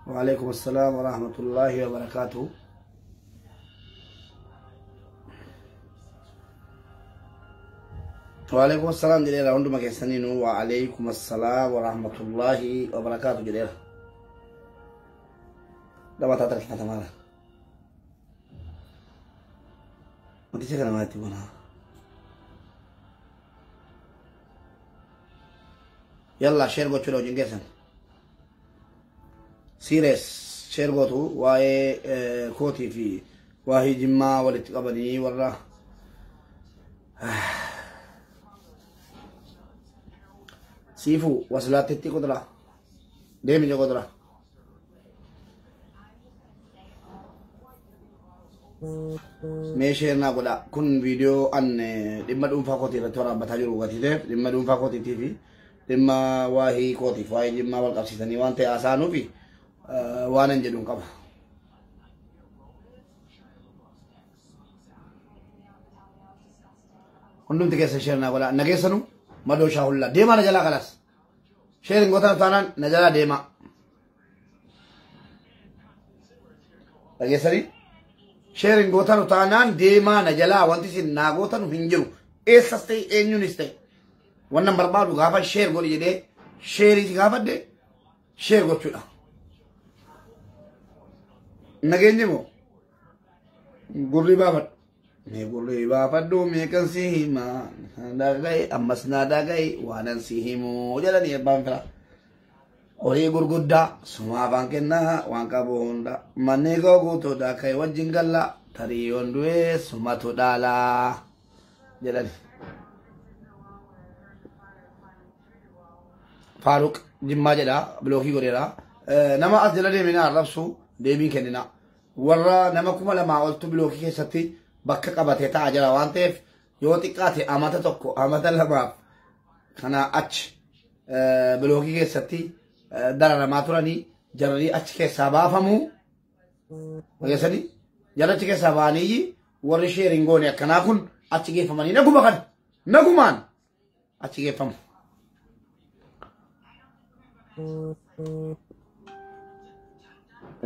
وعليكم السلام ورحمة الله وبركاته. وعليكم السلام جليلة عندما كيسنين. وعليكم السلام ورحمة الله وبركاته جليلة. لما تعترف تمارا ما تشكر ما تبونا. يلا شير gochuu jingeessan serious share gootu waa'ee kootii fi waa'ee jimmaa walitti qabanii warra siifu waslaatitti qodra deemi qodra mee share naa godha. Kun viidiyoo an dhimma dhuunfaa kootii irratti waraabbataa jiru gatiiteef dhimma dhuunfaa kootiitii fi dhimma waa'ee kootiif waa'ee jimmaa wal qabsiisanii waan ta'e haasa'anuufi waan an jedhuun qaba. Hundumti keessa share naa godha. Nageessanu madoo shaahullaa deemaa na jalaa kalas. Share hin gootan taanaan na jalaa deemaa. Dhageessanii? Share hin gootan taanaan deemaa na jalaa wanti isin naa gootan hin jiru. Eessas ta'e eenyuunis ta'e. Wannan barbaadu gaafa share godhi jedhee sheerii gaafadhe share gochuudha. Nageenyi moo gurri baafadhu. Mee gurri baafadhu meeqan si himaa dhaga'i ammas naa dhaga'i waanan si himuu jedhanii abbaan fira. Horii gurguddaa suma afaan kennaa waan qabu hunda manni koo guutuudha ka'e wajjin galla tarii yoon du'e sumatu dhaalaa jedhani. Faaruq Jimmaa jedha bilookii godheera. Nama as jala deemina arrabsu deebiin kennina. Warra nama 2000 oltu bilookii keessatti bakka qabatee taa'aa jira waan ta'eef yoo xiqqaate amata tokko amata lamaaf kana achi bilookii keessatti dararamaa turanii jarri achi keessaa baafamu. Dhageessanii jarri achi keessaa ba'anii warri sheeriin goone akkanaa kun achi geeffamanii naguma kana nagumaan achi geeffamu.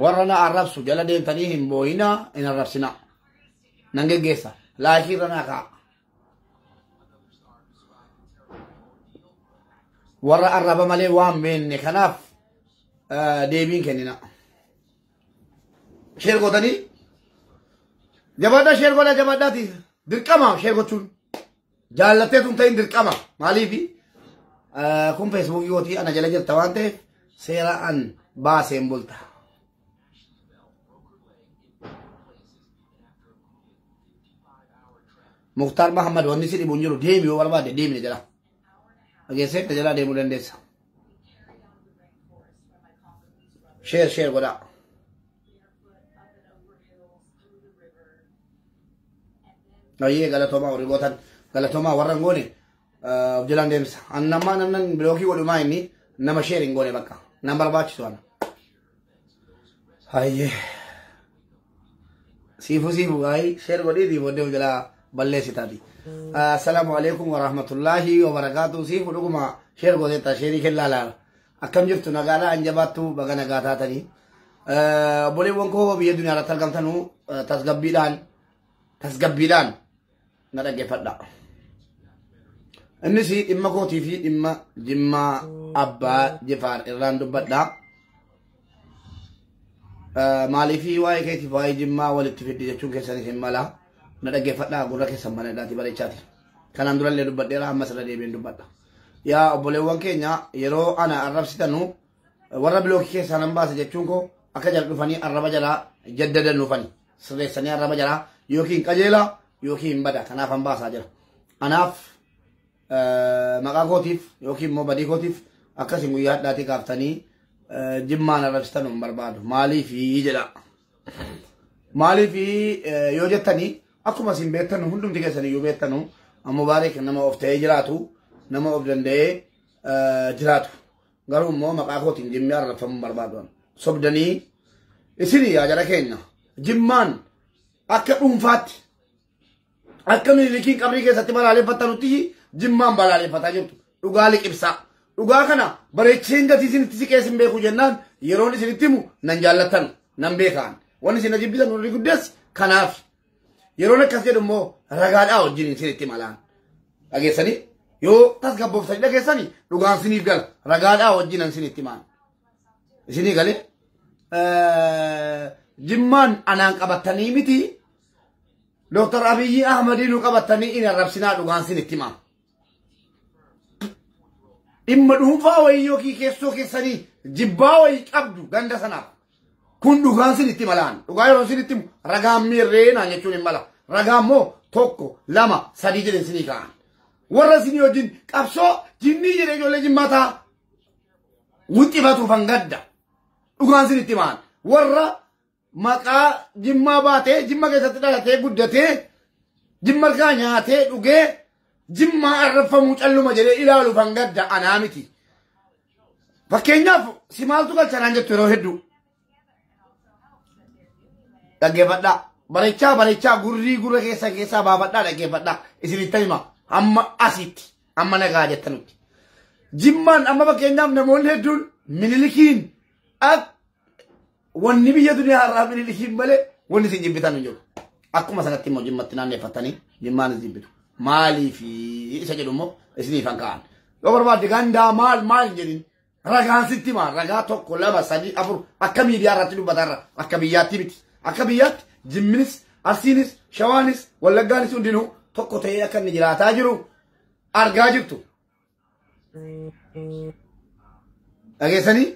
Warra na arrabsu jala deemtanii hin boo'inaa hin arrabsinaa. Nan geggeessa laayikii irra naa kaa'a. Warra arraba malee waan beekne kanaaf deebiin kennina. Share gootanii jabaadhaa share godhaa jabaadhaati dirqama share gochuun jaallatee tun ta'in dirqama maaliifi kun feesbuukii gootii ana jala jirta waan ta'eef seera an baaseen bulta. Muktaar Mahammad wanni si dhibu hin jiru deemi yoo barbaadde deemni jala. Dhageessee na jalaa deemuu dandeessa. Share share godhaa. Ayyee galatoomaa warri gootan galatoomaa warra hin goone of jalaan deemsa. An namaa namnan bilookii godhumaa inni nama share hin goone bakka. Nan barbaachisu ana. Ayyee. Siifu siifu ayi share godhiitii booddee of jalaa balleessitaati. Assalaamu alaikum warahmatullaahi wabarakaatu. Siifu dhuguma share gooteetta sheerii kennaa laala. Akkam jirtu nagaadhaa an jabaattu baga nagaa taatanii. Obboleewwan koo biyya duniyaa irratti argamtanuu tasgabbiidhaan na dhaggeeffadha. Innis dhimma kootii fi dhimma Jimmaa Abbaa Jifaar irraan dubbadha. Maaliif waa'ee keetiif waa'ee Jimmaa walitti fiddi jechuun keessanis hin mala. Na dhaggeeffadhaa gurra keessan banadhaati bareechaati. Kanaan durallee dubbadheera ammas irra deebiin dubbadha. Yaa obboleewwan keenya yeroo ana arrabsitanu warra bilookii keessaa nan baase jechuun koo akka jala dhufanii arraba jalaa jaddadan dhufanii sirreessanii arraba jalaa yookiin qajeelaa yookiin bada kanaaf an baasaa jira. Anaaf maqaa kootiif yookiin immoo badii kootiif akkasin guyyaa hadhaatii kaaftanii jimmaan arrabsitan hin barbaadu. Maaliif jedha. Maaliif yoo jettanii akkuma isin beektanu hundumti keessan iyyuu beektanu Mubaarik nama of ta'ee jiraatu, nama of danda'ee jiraatu. Garuu immoo maqaa kootiin Jimmi arrabfamuu barbaadu. Sobdanii isin yaa jara keenya Jimmaan akka dhuunfaatti akka Minilikiin qabrii keessatti balaaleffattanutti Jimmaan balaaleffataa jirtu. Dhugaa liqibsaa. Dhugaa kana bareecheen gatii isinitti siqee isin beeku jennaan yeroon isinitti himu nan jaallattan nan beekaan. Wanni isin jibbitan warri guddees kanaaf. Yeroon akkas jedhu immoo ragaadhaa wajjin isinitti malaan. Dhageessanii yoo tasgabbooftanii dhageessanii dhugaan isiniif gala. Ragaadhaa wajjin isinitti maan. Isinii galee Jimmaan anaan qabattanii miti Dr. Abiyyi Ahmadii nu qabattanii in arrabsinaa dhugaan isinitti maan. Dhimma dhuunfaa wayii yookiin keessoo keessanii jibbaa wayii qabdu ganda sanaaf. Kun dhugaan isinitti malaan. Dhugaa yeroo isinitti himu ragaan miirree naan jechuun hin mala. Ragaan immoo 1, 2, 3 jedhan isinii ka'an. Warra isinii wajjin qabsoo jinnii jedhee ijoollee Jimmaa ta'a. Wuxxifatuuf hangadda. Dhugaan isinitti maan. Warra maqaa Jimmaa baatee Jimma keessatti dhalatee guddatee Jimma harkaa nyaatee dhugee Jimmaa arrabfamuu calluma jedhee ilaaluuf hangadda anaa miti. Fakkeenyaaf si maaltu galcha naan jettu yeroo hedduu. Dhaggeeffadhaa. Bareechaa bareechaa gurrii gurra keessa keessaa baafadhaa dhaggeeffadhaa. Isinitti hima. Amma asitti. Amma nagaa jettanutti. Jimmaan amma fakkeenyaaf namoonni hedduun Minilikiin wanni biyya duniyaa irraa Minilikiin malee wanni isin jibbitan hin jiru. Akkuma sanatti immoo Jimmatti naanneeffatanii Jimmaanis jibbitu. Maaliif isa jedhu immoo isiniif han ka'an. Yoo barbaadde gandaa maal maal hin jedhin. Ragaan sitti himaa. Ragaa 1, 2, 3, 4 akka miidiyaa irratti dubbatarra akka biyyaatti miti. Akka biyyaatti Jimminis, Arsiinis, Shawaanis, Wallaggaanis hundinuu tokko ta'ee akka inni jiraataa jiru argaa jirtu. Dhageessanii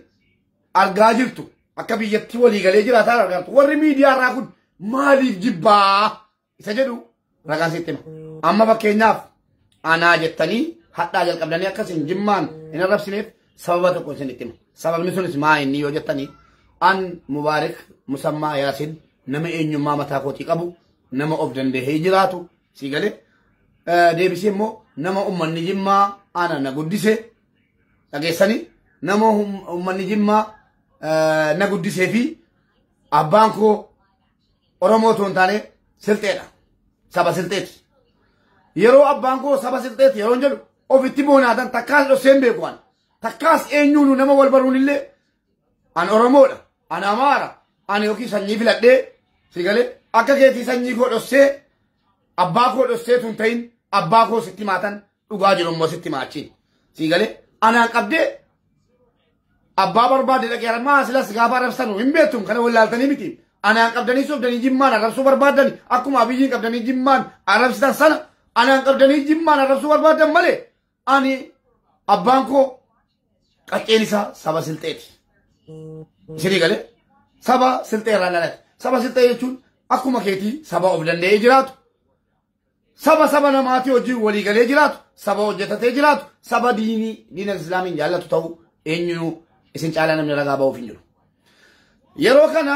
argaa jirtu. Akka biyyatti waliigalee jiraataa argaa jirtu. Warri miidiyaa irraa kun maaliif jibbaa isa jedhu ragaan sitti hima. Amma fakkeenyaaf anaa jettanii hadhaa jalqabdanii akkasiin Jimmaan hin arrabsineef sababa tokko isinitti hima. Sababni sunis maa inni yoo jettanii an Mubaarik Musammaa Yaasin nama eenyummaa mataa kootii qabu, nama of danda'ee jiraatu sii galee deebisee immoo nama uummanni Jimmaa ana na guddise dhageessanii nama uummanni Jimmaa na guddisee fi abbaan koo Oromoo otoo hin taane Silxeedha. Saba Silxeeti. Yeroo abbaan koo saba Silxeeti yeroo jedhu ofitti boonaatan takkaas dhossee hin beeku ani. Takkaas eenyuun nama wal baruun illee an Oromoodha, an Amaara, ani yookiin sanyii filadhee si galee akka keetii sanyii koo dhossee abbaa koo dhossee tun ta'in abbaa koo sitti maatan dhugaa jiru immoo sitti maachiin. Si galee anaan qabdee abbaa barbaade dhaqee maa silas gaafa arrabsanu hin beektu kana wallaaltanii miti. Anaan qabdanii sobdanii Jimmaan arrabsuu barbaadan akkuma Abiyyiin qabdanii Jimmaan arrabsitan sana anaan qabdanii Jimmaan arrabsuu barbaadan malee ani abbaan koo qacceen isaa saba Silxeeti. Isinii galee saba Silxee irraa dhalate. Saba Silxee jechuun akkuma keetii saba of danda'ee jiraatu. Saba saba namaatii wajjin waliigalee jiraatu. Saba hojjetatee jiraatu. Saba diinii diina Islaamiin jaallatu ta'uu eenyuu isin caalaa namni ragaa ba'uuf hin jiru. Yeroo kana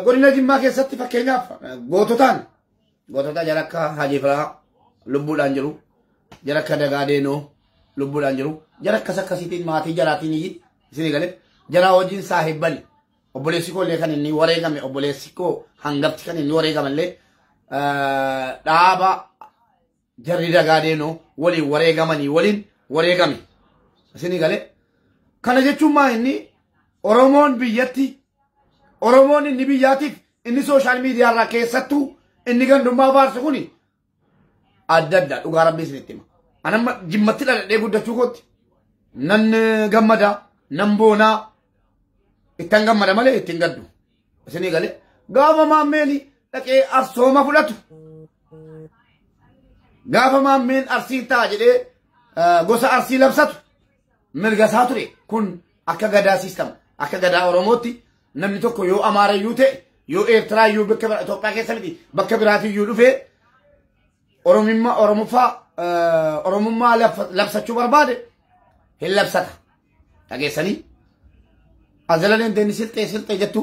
godina Jimmaa keessatti fakkeenyaaf goototaan gootota jara akka Hajii Firaa lubbuudhaan jiru, jara akka Dagaa Deenoo lubbuudhaan jiru, jara akkas akkasiitiin maatii jaraatiin isinii galee jaraa wajjin saahibbani. Obboleessi koo illee kan inni wareegame, obboleessi koo hangafti kan inni wareegame illee dhaaba jarri Dagaa Deenoo waliin wareegamanii waliin wareegame. Isinii galee kana jechuun maa inni Oromoon biyyatti Oromoon inni biyyaatiif inni sooshaal miidiyaa irraa keessattuu inni gandummaa faarsu kuni adda adda dhugaa rabbii isinitti hima. Anamma Jimmatti dhaladhee guddachuu kootti nan gammada, nan boonaa, ittan gammada malee ittiin gaddu. Isinii galee gaafa maammeen dhaqee arsooma fudhatu gaafa maammeen Arsii ta'a jedhee gosa Arsii labsatu mirga isaa ture. Kun akka gadaa siistam akka gadaa Oromootti namni tokko yoo Amaarayyuu ta'e yoo Eertiraayyuu bakka bira Itoophiyaa keessa miti bakka biraatiyyuu dhufee Oromummaa Oromoffaa Oromummaa labsachuu barbaade hin labsata. Dhageessanii azala deemtee silxee silxee jettu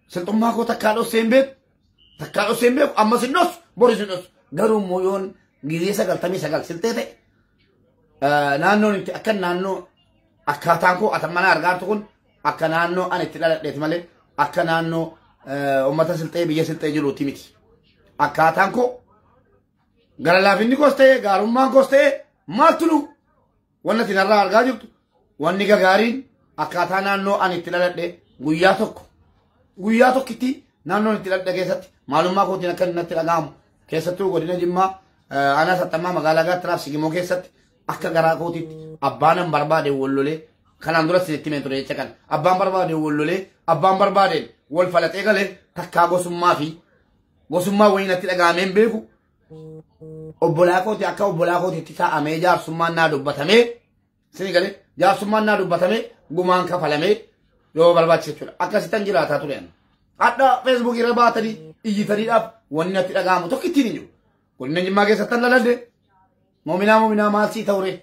silxummaa koo takkaa dhossee hin beeku takkaa dhossee hin beeku ammas hin dhossu boris hin dhossu garuu immoo yoon gizee 99 silxee ta'e naannoon itti akka naannoo akkaataan koo atan mana argaartu kun akka naannoo ani itti dhaladheeti malee akka naannoo uummata silxee biyya silxee jiruuti miti. Akkaataan koo gara laafinni koos ta'e gaarummaan koos ta'e maaltu nu wanni ati narraa argaa jirtu wanni gagaariin akkaataa naannoo ani itti dhaladhe guyyaa tokkitti naannoon itti dhaladhe keessatti maalummaa kootiin akka natti dhaga'amu keessattuu godina Jimmaa aanaa Saxxammaa magaalaa Gaattiraaf Sigimoo keessatti akka garaa kootiitti abbaan barbaade wallolee kanaan dura sitti himee ture jecha kana abbaan barbaade wallolee abbaan barbaadeen wal falaxee galee takkaa gosummaa fi gosummaa wayii natti dhaga'amee hin beeku. Obbolaa kooti akka obbolaa kootiitti taa'amee jaarsummaan naa dubbatamee sini galee jaarsummaan naa dubbatamee gumaan kafalamee yoo barbaachise jechuudha. Akkasittan jiraataa ture. Hadha feesbuukii irra baatanii iyyitaniidhaaf wanni natti dhaga'amu tokko ittiin hin jiru. Godina Jimmaa keessatti dhaladhe moominaa maal sii ta'u ree?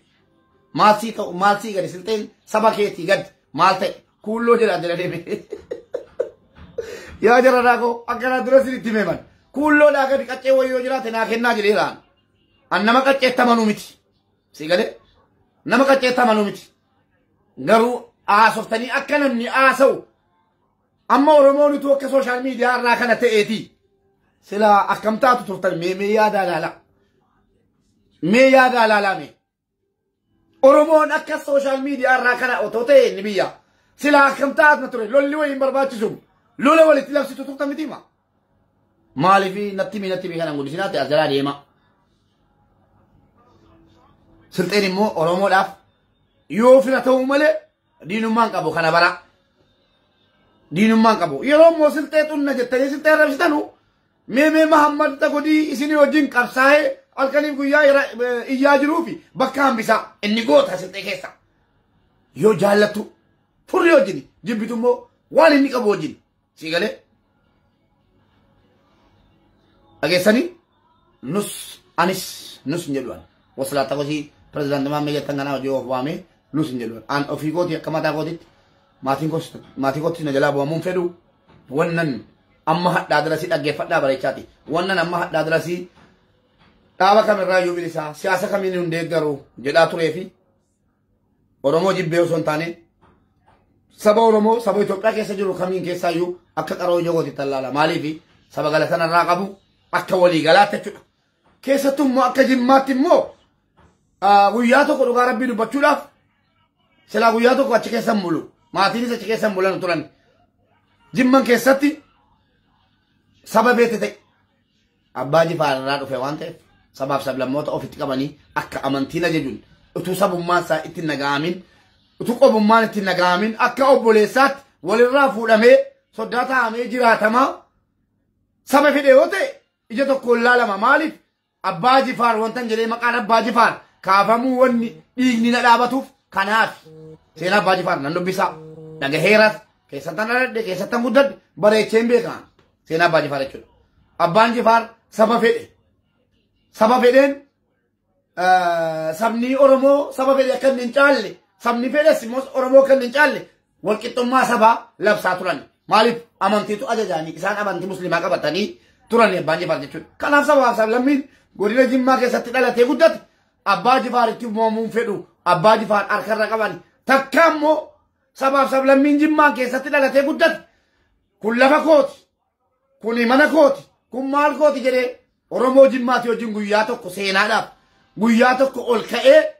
Maal sii ta'u maal sii gadi silxeen saba keetii gadi maal ta'e kuulloo jedhaa jala deeme. Yaa jara daakoo akkanaa dura sinitti himeeman. Kuulloodhaa gadi qaccee wayii yoo jiraate naa kennaa jedheeraan. An nama qacceetti amanuu miti. Sii galee nama qacceetti amanuu miti. Garuu haasoftanii akka namni haasa'u amma Oromoon utuu akka sooshaal miidiyaa irraa kana ta'eeti. Silaa akkam taatu turtan mee yaadaa ilaalaa. Mee yaadaa ilaalaa mee. Oromoon akka sooshaal miidiyaa irraa kana otoo ta'e inni biyya. Silaa akkam taatu ture lolli wayii hin barbaachisu. Lola walitti labsitu turtan miti maa. Maaliif natti mii kanan guddisinaatti as jalaa deema. Silxeen immoo Oromoodhaaf yoo fira ta'uu malee diinummaan qabu kana bara. Diinummaan qabu. Yeroo immoo silxee xunna jettanii silxee arrabsitanu mee Mahammad Tagodii isinii wajjin qabsaa'ee halkaniif guyyaa iyyaa jiruu fi bakka hambisaa inni goota silxee keessa. Yoo jaallattu furrii wajjin jibbitu immoo waan inni qabu wajjin sii galee. Dhageessanii nus anis nus hin jedhu wasalaatta kosii pirezidaantii Maammee jettan kanaa hojii of waamee nus hin jedhu an ofii kooti akka mataa kootitti maatiin kootti na jalaa bu'amuun fedhu wannan amma hadhaa dirasii dhaggeeffadhaa bareechaati wannan amma hadhaa dirasii dhaaba kamirraa iyyuu bilisaa siyaasa kamiin hin deeggaru jedhaa turee fi Oromoo jibbee osoo hin taane saba Oromoo saba Itoophiyaa keessa jiru kamiin keessaa iyyuu akka qaroo ija kootitti allaala maaliif saba galata narraa qabu akka walii galaatti jechuudha. Keessattuu immoo akka Jimmaatti immoo guyyaa tokko dhugaa rabbii dubbachuudhaaf silaa guyyaa tokko achi keessa hin bulu. Maatiinis achi keessa hin bulan turan. Jimman keessatti saba beete ta'e abbaa Jifaar irraa dhufe waan ta'eef sabaaf sablammoota ofitti qabanii akka amantiin ajajuun utuu sabummaan isaa itti naga'amin utuu qobummaan itti naga'amin akka obboleessaatti walirraa fuudhamee soddaa taa'amee jiraatamaa saba fedhe yoo ta'e ija tokkoon laalama maaliif abbaa Jifaar wantan jedhee maqaan abbaa Jifaar kaafamuu wanni dhiigni na dhaabatuuf kanaaf seenaa abbaa Jifaar nan dubbisaa dhagaheeras keessattan dhaladhe keessattan guddadhe bareecheen beekaan seenaa abbaa Jifaar jechuudha. Abbaan Jifaar saba fedhe saba fedheen sabni Oromoo saba fedhe akka hin caalle sabni fedhes immoo Oromoo akka hin caalle walqixxummaa sabaa labsaa turan. Maaliif amantiitu ajajaanii isaan amantii musliimaa qabatanii turan abbaan Jifaar jechuudha. Kanaaf sabaaf sablammiin godina Jimmaa keessatti dhalatee guddate abbaa Jifaaritti moomuun fedhu abbaa Jifaar harkarra qaban takka immoo sabaaf sablammiin Jimmaa keessatti dhalatee guddate kun lafa kooti kun mana kooti kun maal kooti jedhee Oromoo Jimmaati wajjin guyyaa tokko seenaadhaaf guyyaa tokko ol ka'ee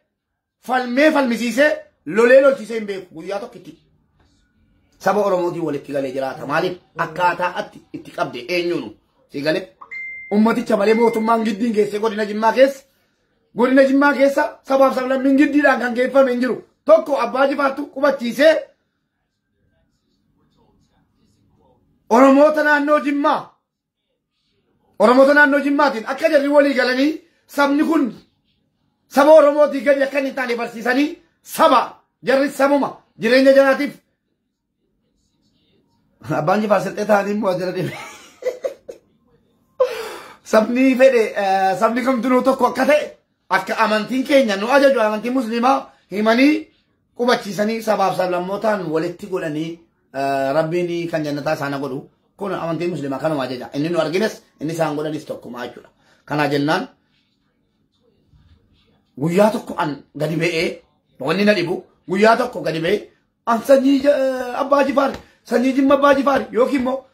falmee falmisiisee lolee lolchiisee hin beeku guyyaa tokkitti. Saba Oromootiin walitti galee jiraata. Maaliif akkaataa ati itti qabde eenyuunu si galee ummaticha malee mootummaan giddiin geessee godina Jimmaa keessa sabaaf sablammiin giddiidhaan kan geeffame hin jiru. Tokko abbaa Jifaartu qubachiisee Oromoota naannoo Jimmaatiin akka jarri walii galanii sabni kun saba Oromootii gadi akka hin taane barsiisanii saba jarri sabuma jireenya jaraatiif abbaan Jifaar silxee ta'anii immoo as jala deeme. Sabni fedhe sabni kamtuu tokko akka ta'e akka amantiin keenya nu ajaju amantiin musliimaa himanii qubachiisanii sabaaf sablammootaan walitti godhanii rabbiin kan jannataa isaana godhu kun amantiin musliimaa kanuma ajaja. Inni nu argines inni isaan godhanis tokkuma jechuudha. Kana jennaan Guyyaa tokko an gadi ba'ee wanni na dhibu guyyaa tokko gadi ba'ee an sanyii Abbaa Jifaar sanyii Jimma Abbaa Jifaar yookiin immoo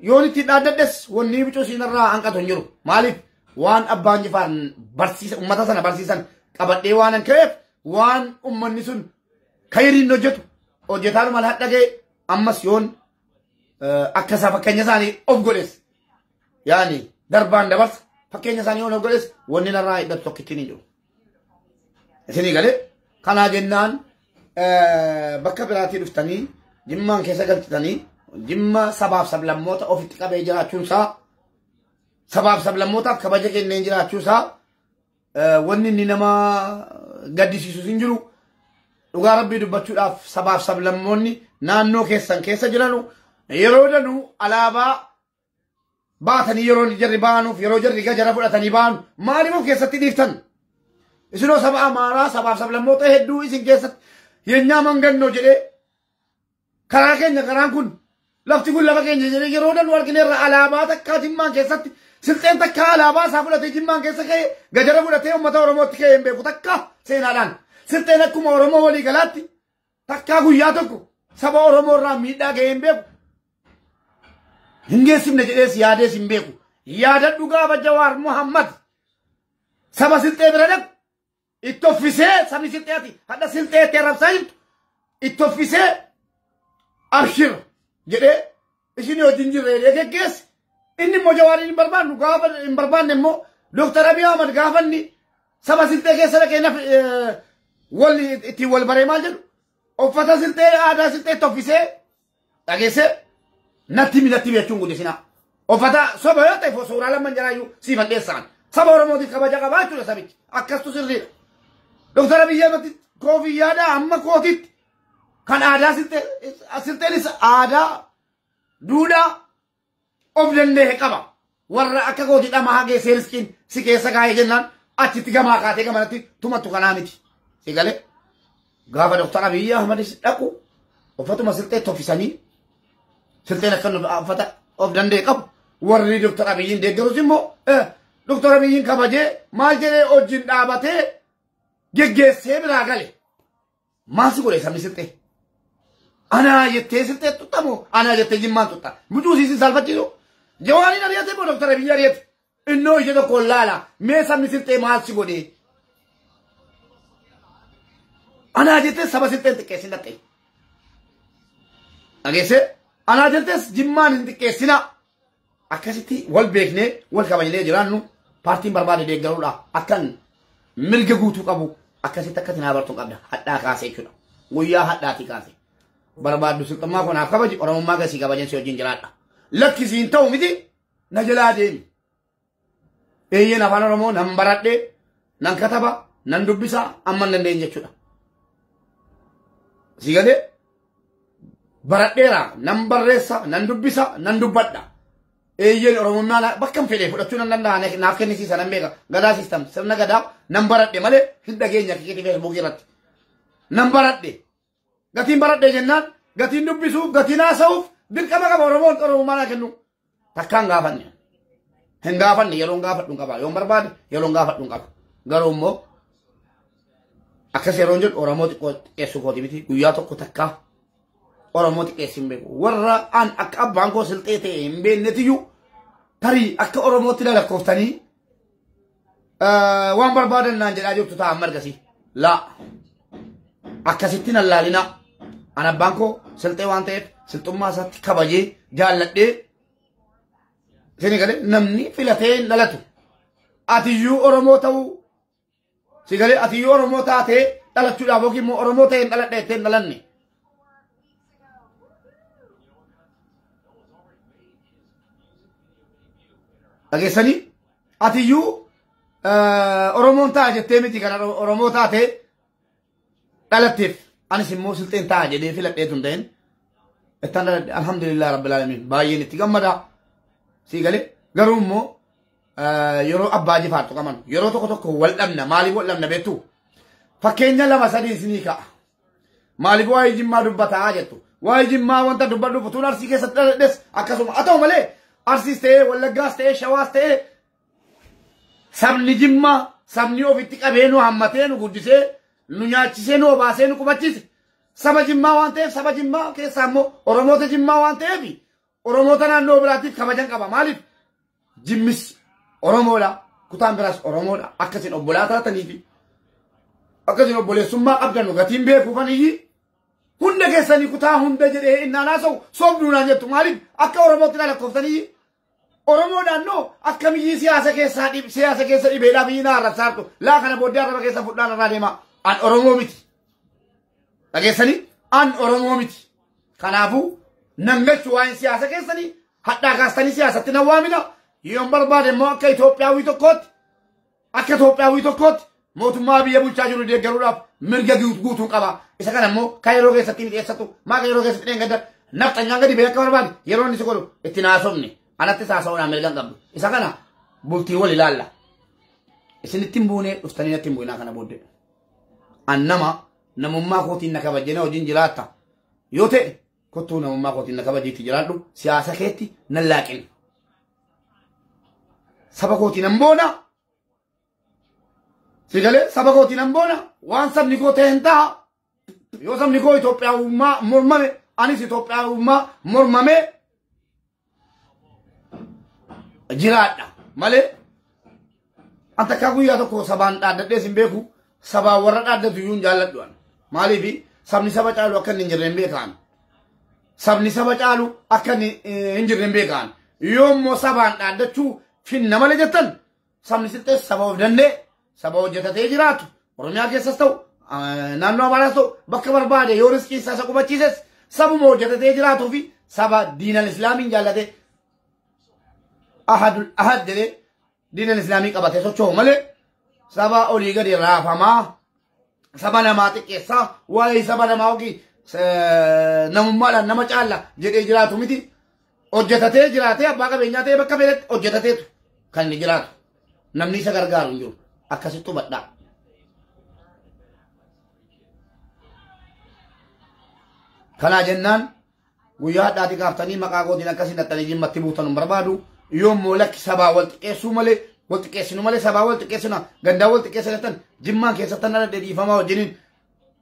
yoon ittiin dhaaddadhes wanni bicuu siinarraa hanqatu hin jiru. Maaliif waan Abbaan Jifaar barsiisa uummata sana barsiisan qabadhee waan an ka'eef waan uummanni sun kayiriin hojjetu hojjetaanuma hadhagee ammas yoon akka isaa fakkeenya isaanii of godhes yaani darbaan dabarsa fakkeenya isaanii yoon of godhes wanni narraa hidhatu tokkittiin hin jiru. Isinii galee kanaa jennaan bakka biraatii dhuftanii Jimmaan keessa galchitanii Jimma sabaaf sablammoota ofitti qabee jiraachuunsaa sabaaf sablammootaaf kabaja kenneen jiraachuunsaa wanni inni nama gaddisiisus hin jiru. Dhugaa Rabbii dubbachuudhaaf sabaaf sablammoonni naannoo keessan keessa jiranu yeroo danuu alaabaa baatanii yeroo jarri baanuuf yeroo jarri gajara fudhatanii baanu maaliif of keessatti dhiiftan? Isinoo saba Amaaraa sabaaf sablammoota hedduu isin keessatti yenyaa mangannoo jedhee karaa keenya karaan kun lafti kun lafa keenya jedhee yeroo danuu argineerra alaabaa takkaa Jimmaan keessatti Silxeen takkaa alaabaa isaa fudhatee Jimmaan keessa ka'ee gajara fudhatee uummata Oromootti ka'ee hin beeku takkaa seenaadhaan. Silxeen akkuma Oromoo walii galaatti takkaa guyyaa tokko saba Oromoo irraa miidhaa ga'ee hin beeku. Hin geessifne jedhees yaadees hin beeku. Yaadadhu gaafa Jawaar Muhammad saba Silxee bira dhaqu itti offisee sabni Silxeeti hadha Silxeetti arrabsaa jirtu itti offisee abshir jedhee isin wajjin jirre jedhee geggeesse. Inni immoo Jawaariin hin barbaannu gaafa hin barbaanne immoo Dooktar Abiy Ahmad gaafa inni saba Silxee keessa dhaqee wal ittiin wal baree maal jedhu uffata Silxee aadaa Silxeetti offisee dhageessee natti himi natti himi jechuun guddisinaa. Uffata soba yoo ta'e suuraa lamman jaraayyuu siifan dhiyeessaan. Saba Oromootiif kabaja qabaa jechuudha sabichi. Akkastu sirriidha. Dooktar Abiy Ahmad koofiyyaadhaa amma kootitti kan aadaa Silxeenis aadaa duudhaa of danda'e qaba. Warra akka kootii dhamaa geessee riskiin si keessa kaa'ee jennaan achitti gamaa kaatee gamanatti tumattu kanaa miti. Si galee gaafa Dooktar Abiy Ahmadis dhaqu uffatuma Silxeetti offisanii Silxeen akka uffata of danda'e qabu. Warri Dooktar Abiyyiin deeggarus immoo Dooktar Abiyyiin kabajee maal jedhee wajjin dhaabatee geggeessee biraa gale. Maal si godhe sabni Silxee? Anaa jettee Silxee tuttamoo anaa jettee Jimmaan tutta. Mucuu siisin salphachiisu. Jawaariin ari'ate moo Dooktar Abiyyi ari'ate? Innoo ishee tokko laala. Mee sabni Silxee maal si godhe? Anaa jettee saba Silxee hin xiqqeessin dhaqqee. Dhageessee? Anaa jettees Jimmaan hin xiqqeessinaa. Akkasitti wal beeknee wal kabajnee jiraannu paartiin barbaade deeggaruudha. Akkan mirga guutuu qabu akkasitti akkatti naa bartuu qabda. Hadhaa kaasee jechuudha. Guyyaa hadhaatii kaasee. Barbaaddu Silxummaa kanaaf kabaji Oromummaa gasii kabajan si wajjin jiraadha. Lakkisiin ta'u miti na jalaa deemi. Eeyyeen afaan Oromoo nan baradhee nan kataba nan dubbisa amma hin dandeenye jechuudha. Si galee baradheera nan barreessa nan dubbisa nan dubbadha. Eeyyeen Oromummaa bakka hin fedhe fudhachuu nan danda'a naaf kennisiisa nan beeka gadaa siistam sirna gadaa nan baradhe malee hin dhageenya kikitii feesbuukii irratti. Nan baradhe. Gatiin baradhe jennaan gatiin dubbisuuf gatiin haasa'uuf dirqama qaba Oromoon Oromummaa naa kennu. Takkaan gaafanne. Hin gaafanne yeroon gaafadhu hin qaba. Yoon barbaade yeroon gaafadhu hin qaba. Garuu immoo akkas yeroon jedhu Oromoo xiqqeessuu kooti miti guyyaa tokko takkaa Oromoo xiqqeessi hin beeku. Warra an akka abbaan koo Silxee ta'e hin beeknetiyyuu tarii akka Oromootti lalakkooftanii waan barbaadan naan jedhaa jirtu ta'a amma ergasii. Laa akkasitti nan laalinaa. An abbaan koo Silxee waan ta'eef Silxummaa isaatti kabajee jaalladhee isin galee namni filatee hin dhalatu. Atiyyuu Oromoo ta'uu si galee atiyyuu Oromoo taatee dhalachuudhaaf yookiin immoo Oromoo ta'ee hin dhaladhe jettee hin dhalanne. Dhageessanii atiyyuu Oromoon ta'a jettee miti kan Oromoo taatee dhalatteef anis immoo Silxeen ta'a jedhee filadhee tun ta'in ittaan dhaladhe alhamdulillah rabbil alamin baay'een itti gammada sii galee garuu immoo yeroo Abbaa Jifaar tuqaman yeroo tokko tokko wal dhabna maaliif wal dhabna beektu fakkeenya 2 3 isinii ka'a maaliif waa'ee Jimmaa dubbataa jettu waa'ee Jimmaa wanta dubbadhu utuun Arsii keessatti dhaladhes akkasuma haa ta'u malee Arsiis ta'ee Wallaggaas ta'ee Shawaas ta'ee sabni Jimmaa Sabni ofitti qabee nu hammatee nu guddisee nu nyaachisee nu obaasee nu qubachiise. Saba Jimmaa waan ta'eef saba Jimmaa keessaa immoo Oromoota Jimmaa waan ta'eef Oromoota naannoo biraatiif kabajan qaba. Maaliif? Jimmis Oromoodha. Kutaan biraas Oromoodha. Akkasiin obbolaa taataniifi akkasiin obboleessummaa qabdan gatiin beekuufaniyyi hunda keessanii kutaa hunda jedhee innaan haasa'u soobduu naan jettu. Maaliif? Akka Oromootti na lakkooftaniyyi Oromoo naannoo akkamiyyii siyaasa keessaa siyaasa keessa dhibeedhaa biyyi na arrabsaartu. Laa kana booddee arraba keessa fudhaan irraa deema. An Oromoo miti. Dhageessanii? An Oromoo miti. Kanaafuu nan galchu waa'een siyaasa keessanii hadhaa kaastanii siyaasatti nan waamina. Yoon barbaade immoo akka Itoophiyaawii tokkootti akka Itoophiyaawii tokkootti mootummaa biyya bulchaa jiru deeggaruudhaaf mirga guutuun qaba. Isa kana immoo kan yeroo keessatti hin dhiyeessatu maa kan yeroo keessatti dheengadda nafxanyaan gadi ba'ee akka barbaade yeroo inni si godhu itti naasofne anattis haasa'uudhaan mirga hin qabdu. Isa kana bultii wal ilaalla. Isinitti hin buune dhuftanii natti hin bu'inaa kana booddee. An nama namummaa kootiin na kabajjee hojiin jiraatta yoo ta'e kottuu namummaa kootiin na kabajiitti jiraadhu siyaasa keetti nan laaqin. Saba kootiin nan boona. Sigalee saba kootiin nan boona waan sabni koo ta'e hin ta'a. Yoo sabni koo Itoophiyaawummaa mormame anis Itoophiyaawummaa mormame jiraadha malee an takkaa guyyaa tokko sabaan dhaaddadhees hin beeku sabaan warra dhaaddatu iyyuu hin jaalladhu an. Maaliif sabni saba caalu akka inni hin jirre hin beekaan. Sabni saba caalu akka inni hin jirre hin beekaan. Yoo immoo sabaan dhaaddachuu finna malee jettan sabni silxees saba of danda'e saba hojjetatee jiraatu Oromiyaa keessas ta'u naannoo Amaaraas ta'u bakka barbaade yoo riskii isaa isa qubachiises sabuma hojjetatee jiraatuu fi saba diinal islaamiin jaallatee ahadul ahad jedhee diinal islaamii qabatee socho'u malee saba olii gadi raafamaa saba namaa xiqqeessaa waa'ee saba namaa yookiin namummaadhaan nama caalla jedhee jiraatu miti hojjetatee jiraatee abbaa qabeenyaa ta'ee bakka fedhetti hojjetateetu kan inni jiraatu namni isa gargaaru hin jiru akkasitti hubadhaa. Kanaa jennaan guyyaa hadhaati kaaftanii maqaa kootiin akkasiin dhattanii jimmatti buutan hin barbaadu. Yoo immoo lakki sabaa wal xiqqeessuu malee wal xiqqeessinu malee sabaa wal xiqqeessina gandaa wal xiqqeessina jettan jimmaan keessatti dhaladhe dhiifamaa wajjiniin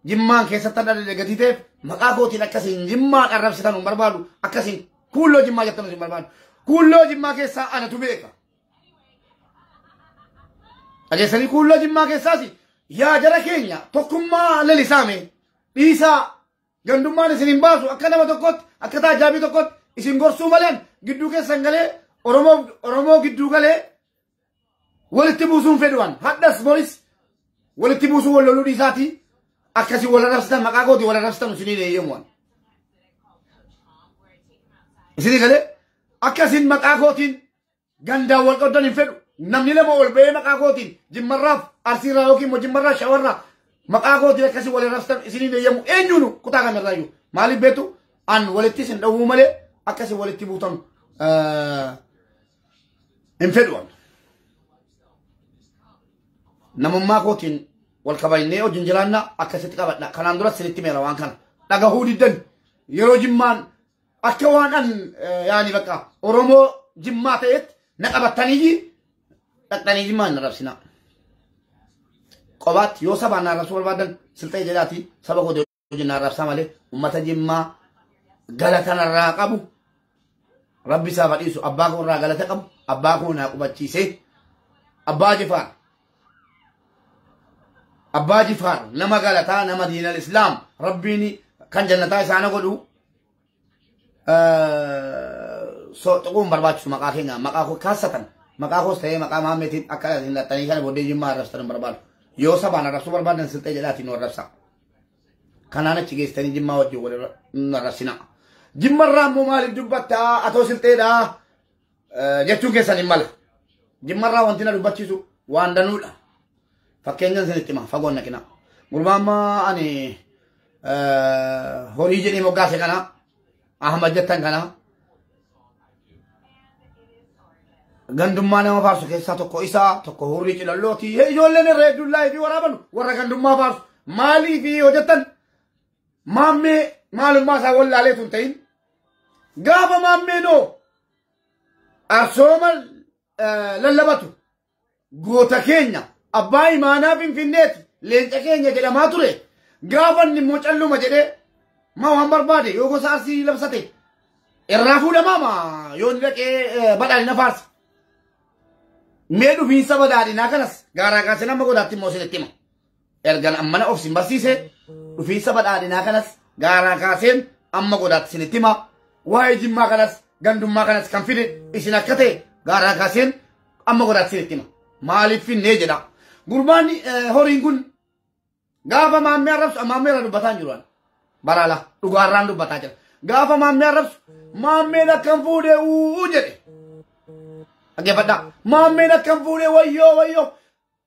jimmaan keessatti dhaladhe gatii ta'eef maqaa kootiin akkasiin jimmaan arrabsitan hin barbaadu akkasiin kuulloo jimmaa jettan hin barbaadu. Kuulloo jimmaa keessaa anatu beeka. Dhageessanii kuulloo jimmaa keessaas yaa jara keenya tokkummaa lalisaame dhiisaa gandummaan isin hin baasu akka nama tokkotti akka taajaabii tokkotti isin gorsuu maleen gidduu keessan galee Oromoo gidduu galee walitti buusuun fedhuwan hadhas boris walitti buusuu wal loluu dhiisaatii akkasii wal arrabsitan maqaa kootii wal arrabsitan isinii eeyyamuwan. Isinii galee akkasiin maqaa kootiin gandaan wal qoddan hin fedhu namni lama ol ba'ee maqaa kootiin jimmarraaf arsiirraa yookiin immoo jimmarraa shawarraa maqaa kootiin akkasii wal arrabsitan isinii eeyyamu eenyuunu kutaa kamirraayyuu maaliif beektu an walitti isin dhowwuu malee akkasii walitti buutan hin fedhuwan. Namummaa kootiin wal kabajnee wajjin jiraanna akkasitti qabadha. Kanaan dura isinitti meera waan kana. Dhagahuu diddan yeroo jimmaan akka waan an yaani bakka Oromoo jimmaa ta'etti na qabattanii dhaqxanii jimmaan na rabsinaa. Qobaatti yoo sabaan na arrabsuu barbaadan silxee jedhaatii saba kootii wajjin na arrabsaa malee uummata jimmaa galata narraa qabu. Rabbi isaa badhiisu abbaa koo irraa galata qabu abbaa koo naa qubachiisee abbaa Jifaar nama galataa nama diinal islaam rabbiin kan jannataa isaana godhu tuquun barbaachisu maqaa keenya maqaa koo kaasatan maqaa koos ta'ee maqaa maammeetiin akka hin dhattanii kana booddee jimmaa arrabsitan hin barbaadu yoo sabaan arrabsuu barbaadan silxee jedhaatiin nu arrabsa kanaan achi geessitanii jimmaa wajjin wal arrabsina. Jimmarraa immoo maaliif dubbattaa atoo silxeedhaa jechuun keessan hin mala. Jimmarraa wanti na dubbachiisu waan danuudha. Fakkeenyaan isinitti hima fagoon naqina. Gurbaan ammaa ani horii jedhee moggaase kana Ahmad jettan kana gandummaa nama faarsu keessaa tokko isaa tokko hurrii cilallooti. Ijoolleen irra hedduun laayifii waraaban warra gandummaa faarsu maaliif hojjettan maammee maalummaa isaa wallaaleetu hin ta'in gaafa maammeenoo arsooma lallabatu goota keenya Abbaa imaanaa Finfinneeti leenca keenya jedhamaa ture. Gaafa inni immoo calluma jedhee ma waan barbaade yoo gosa Arsii labsate irraa fuudhamaa ma yoo inni dhaqee badhaadhina faarsa. Mee dhufiinsa badhaadhinaa kanas gaaraa kaasee nama godaatti immoo isinitti hima. Ergan ammana of sin barsiise dhufiinsa badhaadhinaa kanas gaaraa kaaseen amma godaatti isinitti hima. Waa'ee Jimmaa kanas gandummaa kanas kan fide isin akka ta'e gaaraa kaaseen amma godaatti isinitti hima. Maaliif finnee jedha. Gurbaan horiin kun gaafa maammee arrabsu maammee irra dubbataa hin jiru. Baraala dhugaarraan dubbataa jira. Gaafa maammee arrabsu maammeen akkam fuudhee uu jedhe. Dhaggeeffadhaa. Maammeen akkam fuudhee wayyoo wayyoo.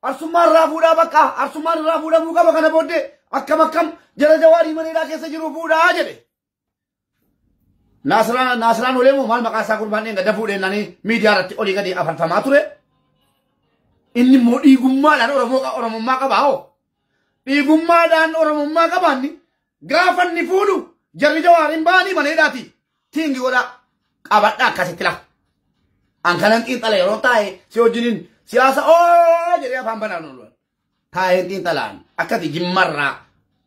Arsummaan irraa fuudhaa bakka arsummaan irraa fuudhamuu qaba kana booddee akkam akkam jala Jawaarii maneedhaa keessa jiru fuudhaa jedhe. Naasiraan Oleemoo maal maqaa isaa gurbaan dheengadda fuudhee nani miidiyaa irratti olii gadi afarfamaa ture. Inni immoo dhiigummaadhaan Oromummaa qabaa hoo. Dhiigummaadhaan Oromummaa qabaanni gaafa inni fuudhu jarri Jawaariin ba'anii maneedhaati. Tiingi godhaa qabadhaa akkasitti lafa. An kanan xiinxala yeroo taa'e si wajjiniin siyaasa oo jedhee afaan banaan oolu. Taa'een xiinxalaan akkati Jimmarraa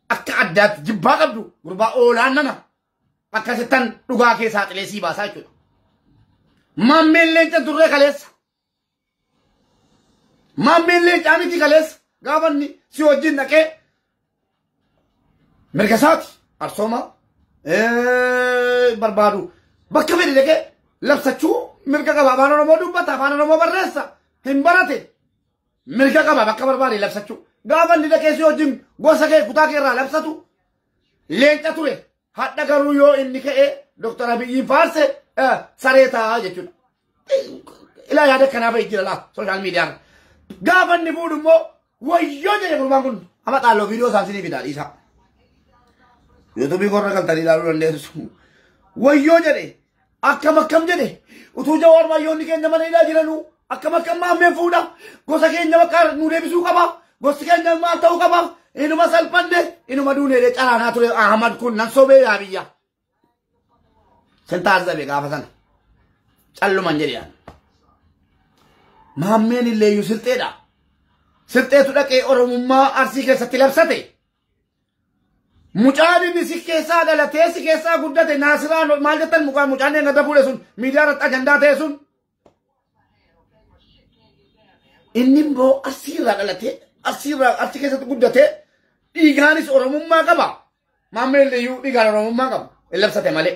akka addaatti jibbaa qabdu gurbaa oolaan nana akkasittan dhugaa keessaa xilee sii baasaa jechuudha. Maammeen leenca turree kaleessa. Maammeen leencaa miti kaleessa gaafa inni si wajjin dhaqee mirga isaati arsooma barbaadu bakka fedhe dhaqee labsachuu mirga qaba. Afaan Oromoo dubbata, afaan Oromoo barreessa, hin barate mirga qaba bakka barbaade labsachuu. Gaafa inni dhaqee si wajjin gosa kee kutaa kee irraa labsatu leenca ture. Hadha garuu yoo inni ka'ee Dooktar Abiyyiin faarse saree ta'a jechuudha. Ilaa yaada kanaa fa'i jira laa sooshaal miidiyaa. Gaafa inni fuudhu immoo wayyoo jedhe gurbaan kun amma xaalloo viidiyoo isaa isinii fidaa dhiisaa. Yuutuubii korra galtanii ilaaluu dandeessu. Wayyoo jedhe akkam akkam jedhe utuu Jawaar baay'oonni keenya mana hidhaa jiranuu akkam akkam maammeen fuudha gosa keenya bakka nu deebisuu qaba gosti keenya maal ta'uu qaba inuma salphanne inuma duuneedhe caraanaa ture Ahmad kun nan sobee yaa biyya. Sin taazzabe gaafa sana calluman jedhe yaani. Maammeen illeeyyuu silxeedha. Silxeetu dhaqee Oromummaa Arsii keessatti labsate. Mucaan inni si keessaa dhalatee si keessaa guddate Naasiraan maal jettan mucaan dheengadda fuudhe sun miidiyaa irratti ajandaa ta'e sun. Inni immoo Arsiirraa dhalatee Arsiirraa Arsii keessatti guddatee dhiigaanis Oromummaa qaba. Maammeen illeeyyuu dhiigaan Oromummaa qaba. Hin labsate malee.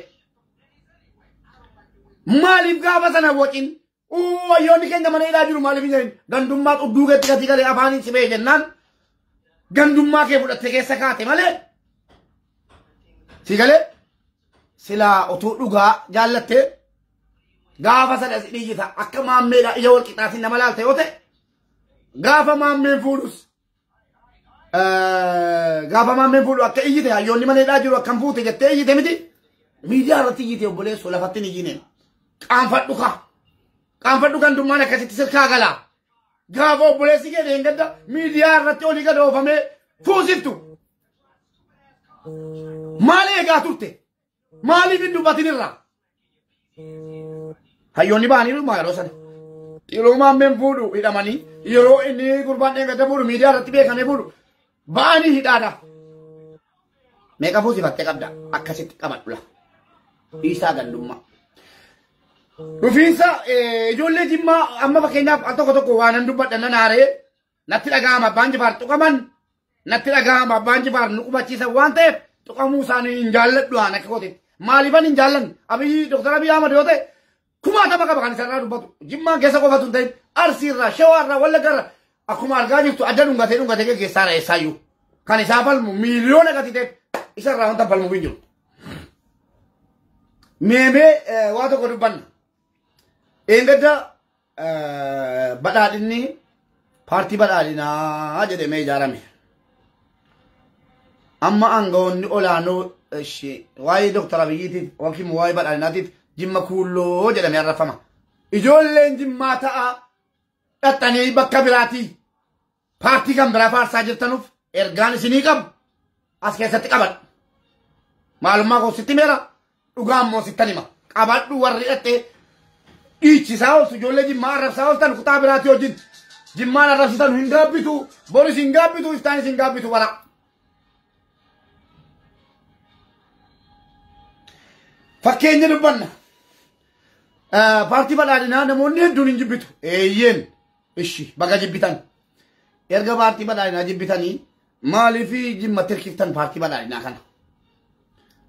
Maaliif gaafa sana waqin wayyoonni keenya mana hidhaa jiru maaliif hin jedhin gandummaa xudduu keetti gatii galee afaaniin si ba'e jennaan gandummaa kee fudhattee keessa kaate malee. Si galee silaa utuu dhugaa jaallattee gaafa sana si dhiyyita akka maammeedhaa ija wal qixaatiin nama laalte yoo ta'e gaafa maammeen fuudhus gaafa maammeen fuudhu akka iyyite hayyoonni mana hidhaa jiru akkam fuute jettee iyyite miti miidiyaa irratti iyyite obboleessoo lafatti hin iyyineen qaanfadhu kaa. Qaanfadhu gandummaan akkasitti sirkaa galaa. Gaafa obboleessi kee dheengadda miidiyaa irratti olii gad oofamee fuusiftu. Maal eegaa turte? Maaliif hin dubbatin irraa? Hayyoonni ba'anii dhuma yeroo sana. Yeroo maammeen fuudhu hidhamanii yeroo inni gurbaan dheengadda fuudhu miidiyaa irratti beekamee fuudhu ba'anii hidhaadha. Meeqa fuusifattee qabda? Akkasitti qabadhu la. Dhiisaa gandummaa. Dhufiinsa ijoollee Jimmaa amma fakkeenyaaf al tokko tokko waan nan dubbadha nan aaree natti dhaga'ama abbaan Jifaar tuqaman natti dhaga'ama abbaan Jifaar nu qubachiisan waan ta'eef tuqamuu isaanii hin jaalladhu aan akka kootitti. Maaliifan hin jaallanne Abiyyi Dooktar Abiyyi Ahmad yoo ta'e kumaatama qaba kan isarraa dubbatu Jimmaan keessa qofatu hin ta'in Arsiirraa Shawaarraa Wallaggarraa akkuma argaa jirtu adda dhungatee dhungatee geggeessaa eessaayyuu kan isaa falmu miiliyoona gati ta'e isarraa wanta falmuuf hin jiru. Meemee waa tokko dubbanna. Eengadda badhaadhinni paartii badhaadhinaa jedhamee ijaarame. Amma aangawoonni olaanoo waa'ee Dooktar Abiyyiitiif yookiin waa'ee badhaadhinaatiif Jimma kuulloo jedhamee arrafama. Ijoolleen Jimmaa ta'a dhaxxanii bakka biraatii paartii kan biraa faarsaa jirtanuuf ergaan isinii qabu as keessatti qabadhu. Maalummaa koo sitti meera dhugaa immoo sittan hima. Qabadhu warri dhaxxee dhiichisaa ooltu ijoollee Jimmaa arrabsaa ooltan kutaa biraatii wajjin Jimmaan arrabsitan hin gaabbitu, boris hin gaabbitu, iftaanis hin gaabbitu bara. Fakkeenya dubbanna. Paartii badhaadhinaa namoonni hedduun hin jibbitu. Eeyyeen ishi baga jibbitan. Erga paartii badhaadhinaa jibbitanii maaliif jimmatti hirkiftan paartii badhaadhinaa kana?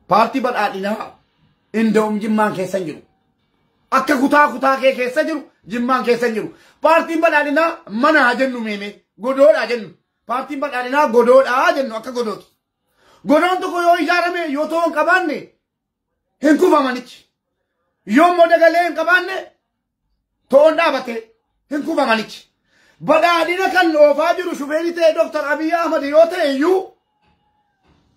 Paartii badhaadhinaa inda'um jimmaan keessa hin jiru. Akka kutaa kutaa kee keessa jiru jimmaan keessa hin jiru. Paartiin badhaadhinaa mana haa jennu meeme godoodhaa jennu. Paartiin badhaadhinaa godoodhaa jennu akka godooti. Godoon tokko yoo ijaarame yoo ta'u hin qabaanne hin kufamanichi. Yoo immoo dagalee hin qabaanne to'oon dhaabate hin kufamanichi. Badhaadhina kan oofaa jiru shufeerii ta'e Dooktar Abiyyi Ahmad yoo ta'e iyyuu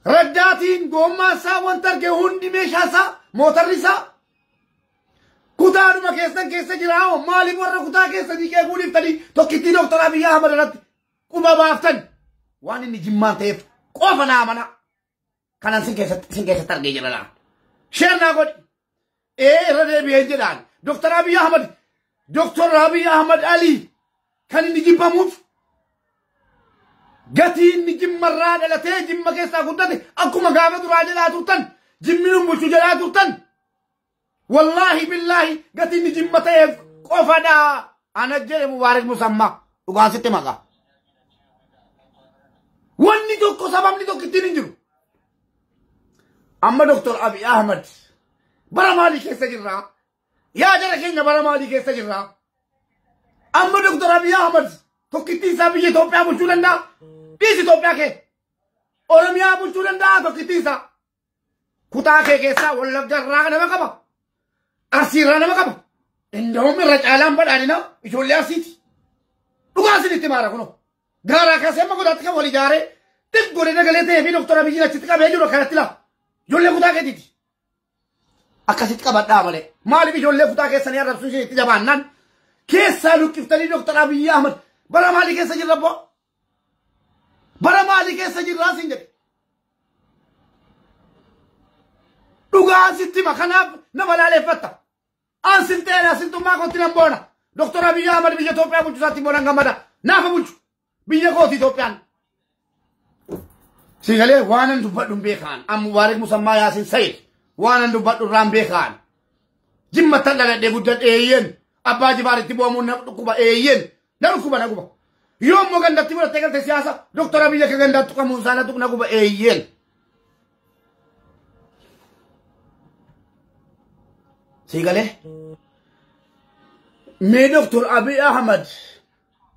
raddaatiin goommaa isaa wanta arge hundi meeshaa isaa mootarri isaa kutaadhuma keessan keessa jira hoo maaliif warra kutaa keessanii qeequu dhiiftanii tokkittii Dooktar Abiyyi Ahmad irratti quba baaftan waan inni jimmaan ta'eef qofa naa amana. Kanan sin keessatti argee jira laa. Sheer naa godhi. Irra deebi'een jedhaan Dooktar Abiyyi Ahmad Dooktar Abiyyi Ahmad Ali kan inni jibbamuuf gatii inni jimmarraa dhalatee jimma keessaa guddate akkuma gaafa duraa jedhaa turtan jimmi nu bulchu jedhaa turtan wallaahi billaahi gatii inni jimma ta'eef qofadha. Ana jedhe Mubaarak Musammaa dhugaan sitti maqaa. Wanni tokko sababni tokko ittiin hin jiru. Amma Dooktar Abiyyi Ahmad bara maalii keessa jirraa? Yaa jara keenya bara maalii keessa jirraa? Amma Dooktar Abiyyi Ahmad tokkittiin isaa biyya Itoophiyaa bulchuu danda'a? Dhiisi Itoophiyaa kee. Oromiyaa bulchuu danda'a tokkittiin isaa. Kutaa kee keessaa Wallagga irraa nama qaba. Arsii irraa nama qaba. Inda'uun irra caalaan badhaadhina ijoollee Arsiiti. Dhugaa isinitti maara kunoo. Gaaraa kaasee amma godaatti kan wal ijaaree xiqqoo dagalee ta'ee fi Dooktar Abiyyiin achitti qabee jiru akkanatti laa. Ijoollee kutaa keetiiti. Akkasitti qabadhaa malee. Maaliif ijoollee kutaa keessanii arrabsuu isinitti jabaannaan keessaa luqqiftanii Dooktar Abiyyi Ahmad bara maalii keessa jirra abboo? Bara maalii keessa jirraa siin jedhe. Dhugaan sitti hima kanaaf nama laaleeffatta. An silxeedha silxummaa kootti nan boona. Dooktar Abiyyi Ahmad biyya Itoophiyaa bulchu isaatti boonan gammada. Naafa bulchu. Biyya kooti Itoophiyaan. Siigalee waanan dubbadhu hin beekaan. An Mubaarak Musammaa Yaasin Sayid waanan dubbadhu irraan beekaan. Jimmattan dhaladhee guddadhe eeyyeen. Abbaa Jifaaritti bu'amuun na dhukkuba eeyyeen. Na dhukkuba na guba. Yoo immoo gandatti fudhattee galte siyaasa Dooktar Abiyyi akka gandaatti tuqamuun isaa na guba eeyyeen. Siigalee. Mee Dooktar Abiyyi Ahmad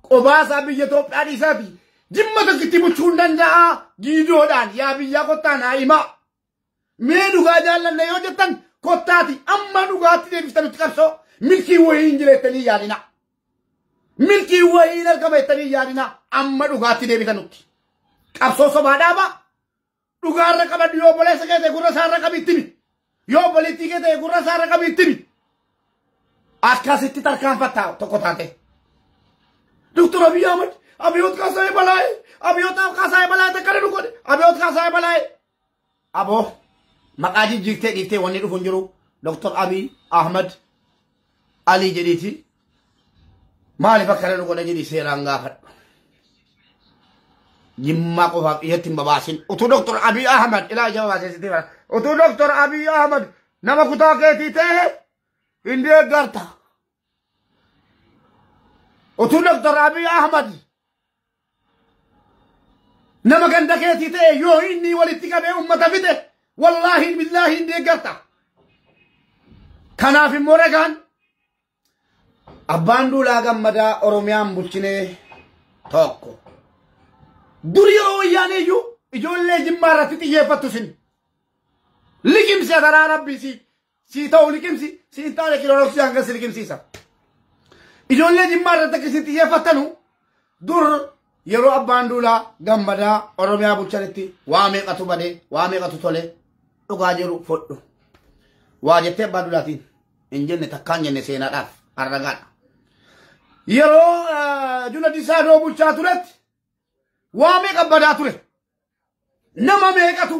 qobaasaa biyya Itoophiyaa dhiisaati jimma tokkitti bulchuu hin danda'a giidoodhaan yaa biyyaa kottaa naa himaa. Mee dhugaa jaallanna yoo jettan kottaati amma dhugaatti deebiftanitti qabsoo milkii wayii hin jireettanii yaadina. Milkii wayii hin argama jettanii yaadina amma dhugaatti deebitanutti. Qabsoo sobaa dhaaba dhugaarra qabadhu yoo obboleessa kee ta'e gurra isaarra qabi itti himi. Yoo obboleettii kee ta'e gurra isaarra qabi itti himi. Akkasitti tarkaanfattaa tokko taate. Dooktar Abiyyi Ahmad Abiyoot Kaasaayee Balaayee Abiyoot Kaasaayee Balaayee takkana nu godhe Abiyoot Kaasaayee Balaayee. Aboo maqaa jijjiirtee dhiiftee wanni dhufu hin jiru Dooktar Abiyyi Ahmad Alii jedhiiti. Maaliif akkana nu godhe jedhi seeraan gaafadhu. Jimmaa qofaaf iyyatti hin babaasin. Utuu Dooktar Abiyyi Ahmad ilaa ija babaasee sitti bara. Utuu Dooktar Abiyyi Ahmad nama kutaa keetii ta'e hin deeggarta. Utuu Dooktar Abiyyi Ahmad nama ganda keetii ta'e yoo inni walitti qabee uummata fide wallaahi billaahi hin deeggarta. Kanaaf immoo ragaan Abbaan Duulaa Gammadaa Oromiyaan bulchinee tokko. Dur yeroo wayyaanee iyyuu ijoollee jimmaa irratti xiyyeeffattu sin. Liqimsi ataraa rabbii si ta'u liqimsi si hin taane kilooroksii hanga si liqimsiisa. Ijoollee jimmaa irratti akka isin xiyyeeffattanu dur yeroo Abbaan Duulaa Gammadaa Oromiyaa bulchanitti waa meeqatu badee waa meeqatu tole dhugaa jiru fudhu. Waa jettee Abbaa Duulaatiin hin jenne takkaan jenne seenaadhaaf arragaadha. Yeroo Jula Disaadoo bulchaa turetti waa meeqa badaa ture. Nama meeqatu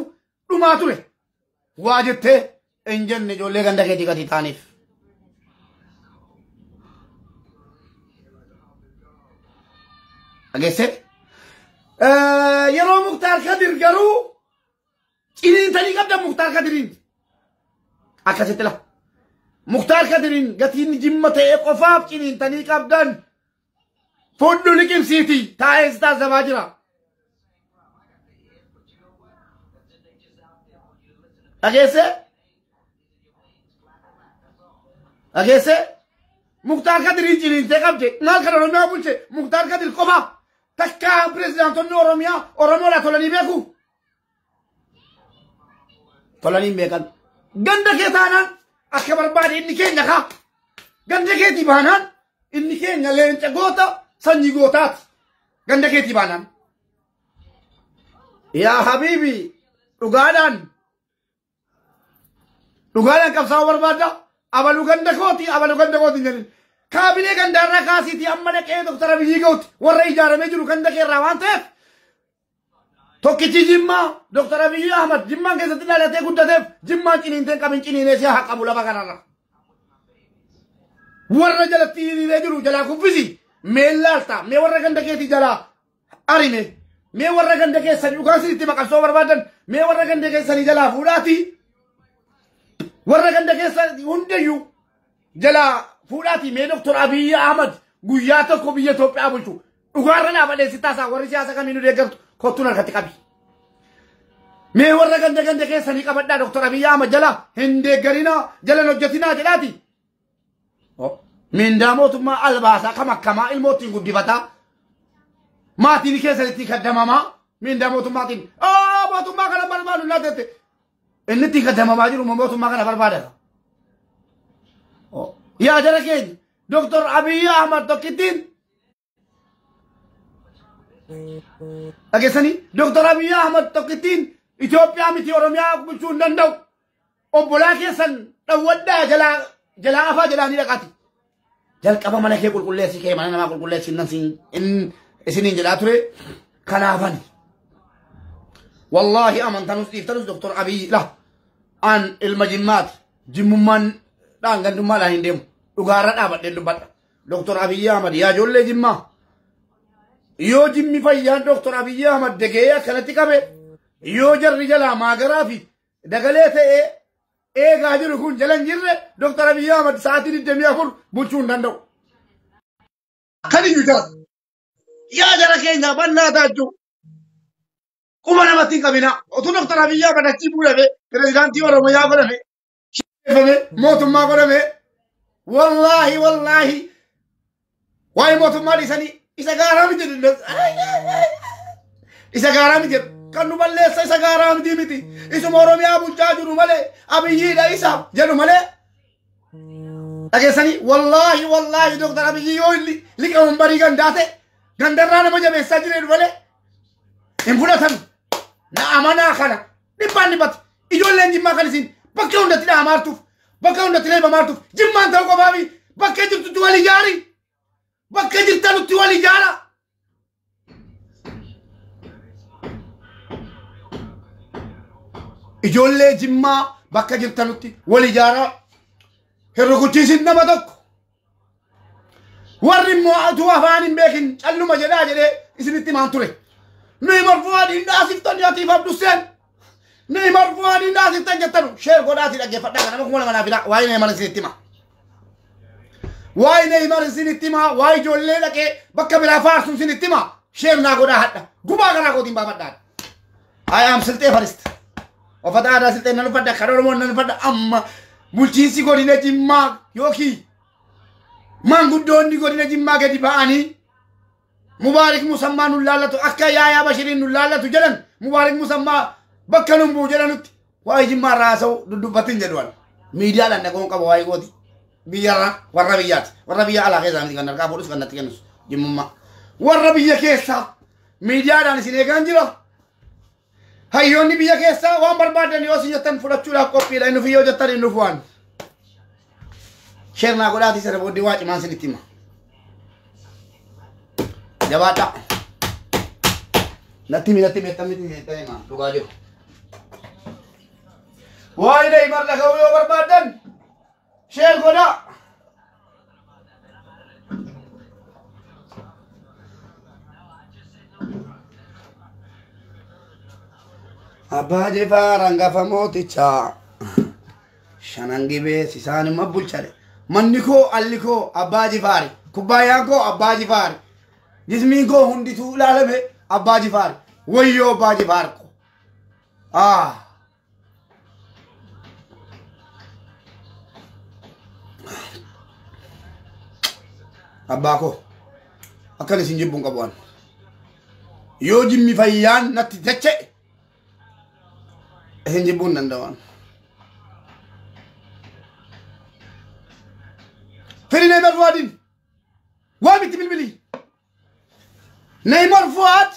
dhumaa ture. Waa jettee hin jenne ijoollee ganda keetii gatii ta'aniif. Dhageessee? Yeroo Muktaar Kadir garuu ciniintanii qabdan Muktaar Kadiriin. Akkasitti la. Muktaar Kadiriin gatiin Jimma ta'ee qofaaf ciniintanii qabdan. Fudhu liqimsiiti taa'ee si taasifamaa jira. Dhageessee? Dhageessee? Muktaar Kadiriin ciniintee qabde maal kan Oromiyaa bulche Muktaar Kadir qofa takka pirezidaantonni Oromiyaa Oromoodhaa tolanii beeku. Tolanii hin beekan. Ganda kee taanaan akka barbaade inni keenya kaa. Ganda keetii baanaan inni keenya leenca goota sanyii gootaati. Ganda keetii baanaan. Yaa habiibi dhugaadhaan dhugaadhaan qabsaa'uu barbaadda. Abalu ganda kooti abalu ganda kooti hin jedhin. Kaabinee gandaarraa kaasiitii amma dhaqee Dooktar Abiyyi ga'utti warra ijaaramee jiru ganda keerraa waan ta'eef tokkichi Jimmaa Dooktar Abiyyi Ahmad Jimmaan keessatti dhalatee guddateef Jimmaan ciniintee qabin ciniinee si haa qabu lafa kanarra. Warra jalatti hiriiree jiru jalaa kuffisi mee laalta mee warra ganda keetii jalaa arime mee warra ganda keessanii dhugaan itti maqansoo barbaadan mee warra ganda keessanii jalaa fuudhaati warra ganda keessanii hundayyuu jalaa fuudhaati mee Dooktar Abiyyi Ahmad guyyaa tokko biyya Itoophiyaa bulchu dhugaarra dhaabadhee si taasaa warri siyaasa kamiinuu deeggartu kottuun harkatti qabi. Mee warra ganda ganda keessanii qabadhaa Dooktar Abiyyi Ahmad jala hin deeggarinaa jala hin hojjetinaa jedhaati. Mindaa mootummaa albaasaa kam akkamaa ilmoo ittiin guddifataa maatiin keessan ittiin kaddamamaa mindaa mootummaatiin mootummaa kana barbaadu naa jette inni ittiin kaddamamaa jiru mootummaa kana barbaadata. Yaa jara keenya Dooktar Abiyyi Ahmad tokkittiin dhageessanii Dooktar Abiyyi Ahmad tokkittiin Itoophiyaa miti Oromiyaa bulchuu hin danda'u. Obbolaa keessan dhawwadhaa jalaa jalaa afaa jedhaanii dhaqaati. Jalqaba mana kee qulqulleessi kee mana namaa qulqulleessi nan isiniin jedhaa ture kanaafani. Wallaahi amantanus dhiiftanus Dooktar Abiyyi la an ilma Jimmaati jimmummaan dhaan gandummaadhaan hin deemu dhugaarra dhaabadheen dubbadha. Dooktar Abiyyi Ahmad yaa ijoollee Jimmaa yoo Jimmi fayyaan Dooktar Abiyyi Ahmad degee akkanatti qabe yoo jarri jalaa maagaraa fi dagalee ta'ee eegaa jiru kun jala hin jirre Dooktar Abiyyi Ahmad sa'aatii 24 bulchuu hin danda'u. Kan iyyuu jara. Yaa jara keenya bannaa taachuu. Quba namatti hin qabina. Otuu Dooktar Abiyyi Ahmad achii buudhame pirezidaantii Oromiyaa godhame sheeffame mootummaa godhame wallaahi wallaahi waa'ee mootummaa dhiisanii isa gaaraa miti isa gaaraa miti kan nu balleessa isa gaaraa miti miti isuma Oromiyaa bulchaa jiru malee Abiyyiidha isa jedhu malee dhageessanii wallaahi wallaahi Dooktar Abiyyi yoo inni liqa wambarii gandaa ta'e gandarraa nama jabeessaa jireedhu malee hin fudhatan na amanaa kana dhibbaan dhibbatti ijoolleen Jimmaa kan isin bakka hundatti dhahamaartuuf bakka hundatti leebamaartuuf Jimmaan ta'uu qofaafi bakka jirtutti wal ijaari bakka jirtanutti wal ijaara. Ijoollee Jimmaa bakka jirtanutti wal ijaaraa hin rukuchiisin nama tokko. Warri immoo utuu afaan hin beekin calluma jedhaa jedhee isinitti himaan ture. Nuyi marfuu adiin dhaasiftan atiif Abdusseen. Nuyi marfuu adiin dhaasiftan jettanu sheer godhaatii dhaggeeffadhaa kana nama 2000 fidaa waa'ee Neymar isinitti hima. Waa'ee Neymar isinitti hima waa'ee ijoollee dhaqee bakka biraa faarsu isinitti hima sheer naa godhaa hadha gubaa garaa kootiin baafadhaa. I am Silxee Farist. Uffata aadaa Silxee nan uffadha kan Oromoo nan uffadha amma bulchiinsi godina Jimmaa yookiin maanguddoonni godina Jimmaa gadi ba'anii Mubaarik Musammaa nun laallatu akka Yaayaa Bashiriin nun laallatu jedhan Mubaarik Musammaa bakka nun bu'u jedhanutti waa'ee Jimmaa irraa haasa'u dudubbatin jedhu miidiyaadhaan dhaga'uun qaba waa'ee gooti biyyarraa warra biyyaati warra biyya alaa keessaa miti kan harkaa fuudhus kan natti kennus Jimmummaa warra biyya keessaa miidiyaadhaan isin eegaan jira. Hayyoonni biyya keessaa waan barbaadan yoo isin jettan fudhachuudhaaf qophiidha inni yoo jettan inni waan. Sheernaa godhaatii sana booddee waa cimaan isinitti hima. Jabaadhaa. Natti himi natti himi natti himi natti hima dhugaa jiru. Waa'ee Neymar dhaga'uu yoo barbaadan sheer godhaa. Abbaa Jifaar hangafa mootichaa shanan gibee isaan immoo bulchale. Manni koo alli koo Abbaa Jifaari. Kubbaayyaan koo Abbaa Jifaari. Jismiin koo hundituu ilaalame Abbaa Jifaari. Wayyoo Abbaa Jifaar ko. Ah. Abbaa koo akkan isin jibbuun qabu waan. Yoo jimmi fayyaan natti dacha'e isin jibbuun danda'an. Firi Neymar Fuadin. Waa miti bilbili. Neymar Fuad.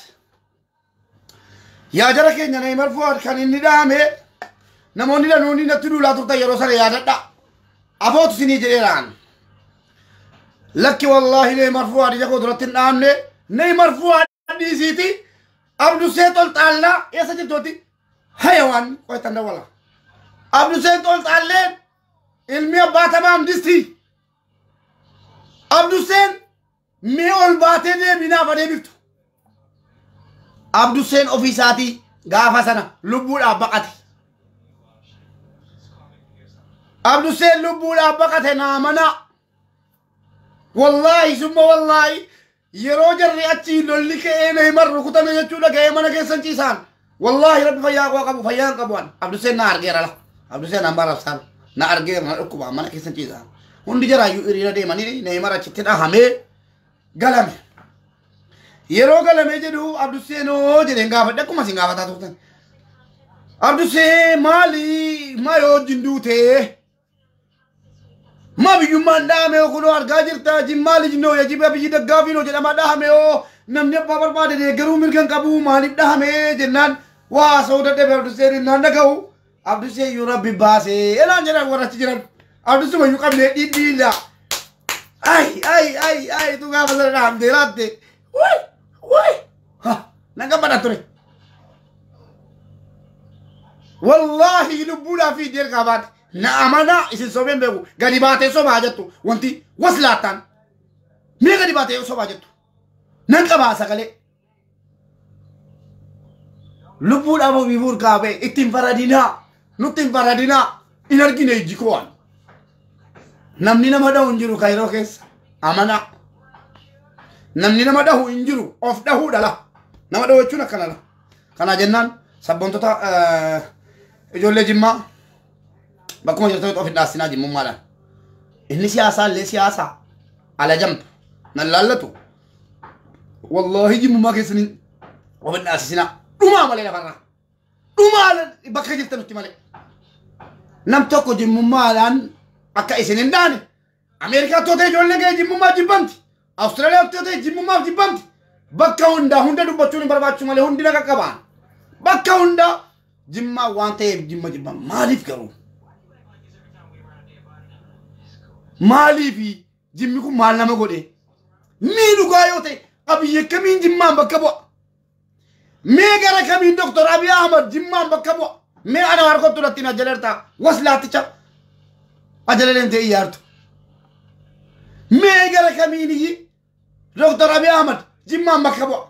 Yaa jara keenya Neymar Fuad kan inni dhaame namoonni danuuni natti duulaa turtan yeroo sana yaadadha. Afootu isinii jedheeraan. Lakki wallaahi Neymar Fuad ija koo duratti hin dhaamne. Neymar Fuad dhiisiiti. Abdusee Tolxaallaa eessa jirtooti? Hayawaan qo'atan dawwala. Abdusee Tolxaalleen ilmi abbaa tamaam distii. Abduseen mee ol baatee deebiinaaf adeemiftu. Abduseen ofii isaatii gaafa sana lubbuudhaaf baqate. Abduseen lubbuudhaaf baqate naa mana. Wallaahi summa wallaahi yeroo jarri achi lolli ka'ee Neymar rukutame jechuudha ga'ee mana keessan ciisaan. Wallaahi rabbi fayyaa koo qabu fayyaan qabu an. Abduseen na argeera la. Abduseen amma rabsaan na argeera na dhukkuba mana keessan ciisaan. Hundi jaraayyuu hiriira deemanii Neymar achitti dhahamee galame. Yeroo galamee jedhu Abduseenoo jedheen gaafadhe akkuma isin gaafataa turtan. Abdusee maali maa yoo wajjin duutee? Maa biyyummaan dhahame yoo kunoo argaa jirta jimmaa lijnoo yajiba biyyi daggaafiinoo jedhama dhahame yoo namni abbaa barbaade deeggaruu mirga hin qabu maaliif dhahame jennaan waa sa'uu dadhabe Abduseen innaan dhaga'u Abdusee iyyuu rabbi baasee elaan jedhan warra achi jiran Abdusuma iyyuu qabnee dhidhiila. Ay ay ay ay tu gaafa sana dhahamtee laatte. Wuy wuy ha nan gammada ture. Wallaahi lubbuudhaa fi deerkaa baate. Na amanaa isin sobeen beeku gadi baatee sobaa jettu wanti waslaattaan mee gadi baatee sobaa jettu nan qabaa sagalee lubbuudhaaf ofii fuurkaa ba'e ittiin faradinaa nutti hin faradinaa hin argine ijji koo waan namni nama dhahu hin jiru kaayiroo keessa amanaa namni nama dhahu hin jiru of dhahuu dhala nama dhahu jechuun akkana dha kana jennaan sabboontota ijoollee jimmaa bakkuma jirtanitti of hin dhaassinaa jimmummaadhaan. Inni siyaasaa illee siyaasaa ala jamtu nan laallatu. Wallaahi jimmummaa keessanii of hin dhaassisinaa. Dhumaa malee lafarraa. Dhumaa bakka jirtanutti malee. Nam tokko jimmummaadhaan akka isin hin dhaane. Ameerikaatti yoo ta'e ijoolleen kee jimmummaa jibbamti. Awustiraaliyaatti yoo ta'e jimmummaaf jibbamti. Bakka hundaa hunda dubbachuun hin barbaachisu malee hundi na qaqqabaan. Bakka hundaa jimmaa waan ta'eef jimma jibbama. Maaliif garuu? Maaliif jimmi kun maal nama godhe? Mee dhugaa yoo ta'e Abiyyi kamiin jimmaan bakka bu'a? Mee gara kamiin Doktor Abiy Ahmad jimmaan bakka bu'a? Mee ana harkottu irratti na jala waslaatticha ajala deemtee iyyaartu. Mee gara kamiin iyyi Doktor Abiy Ahmad jimmaan bakka bu'a?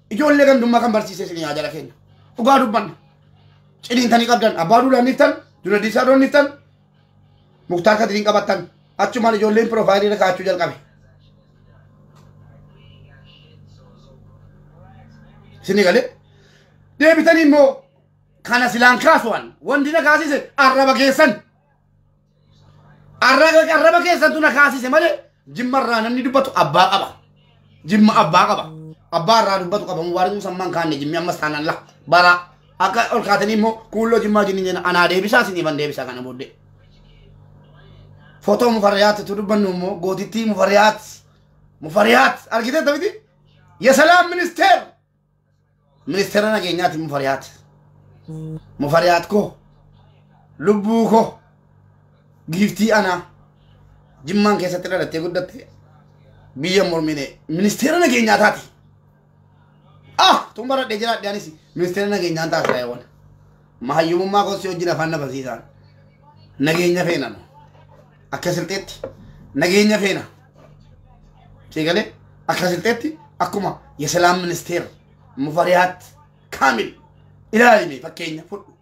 Ijoollee gandummaa kan barsiisee isin yaa jala keenya. Dhugaa dubbanna. Ciniintanii qabdan abbaa duudhaan niftan Junadiisaa doon niftan Muktaar Kadiriin qabattan. Achumaan ijoolleen piroofaayilii irra kaa'achuu jalqabe. Isinii galee deebitanii immoo kana silaan kaasuwan wanti na kaasise arraba keessan. Arraba keessantu na kaasise malee jimmarraa namni dubbatu abbaa qaba. Jimma abbaa qaba. Abbaa irraa dubbatu qaba. Mubaarik Musammaan kaanne jimmi ammas taanaan la bara akka ol kaatanii immoo kuulloo jimmaa jinni jenna anaa deebisaa isiniifan deebisaa kana booddee. Footoo Mufariyaat tu dubbannu immoo gootittii Mufariyaat Mufariyaat argitee miti የሰላም ሚኒስቴር ministeera nageenyaati Mufariyaat Mufariyaat koo lubbuu koo giiftii anaa jimmaan keessatti dhalattee guddatte biyya mormine ministeera nageenyaa taati. Ah tun baradhee jiraadhe anis ministeera nageenyaa taasisa yeewwan mahayyumummaa koo si wajjin afaan na barsiisaan nageenya feena nu akka silxeetti nageenya feena siigalee akka silxeetti akkuma የሰላም ሚኒስቴር ሙፈሪያት ካሚል Ilaalime fakkeenya fudhu.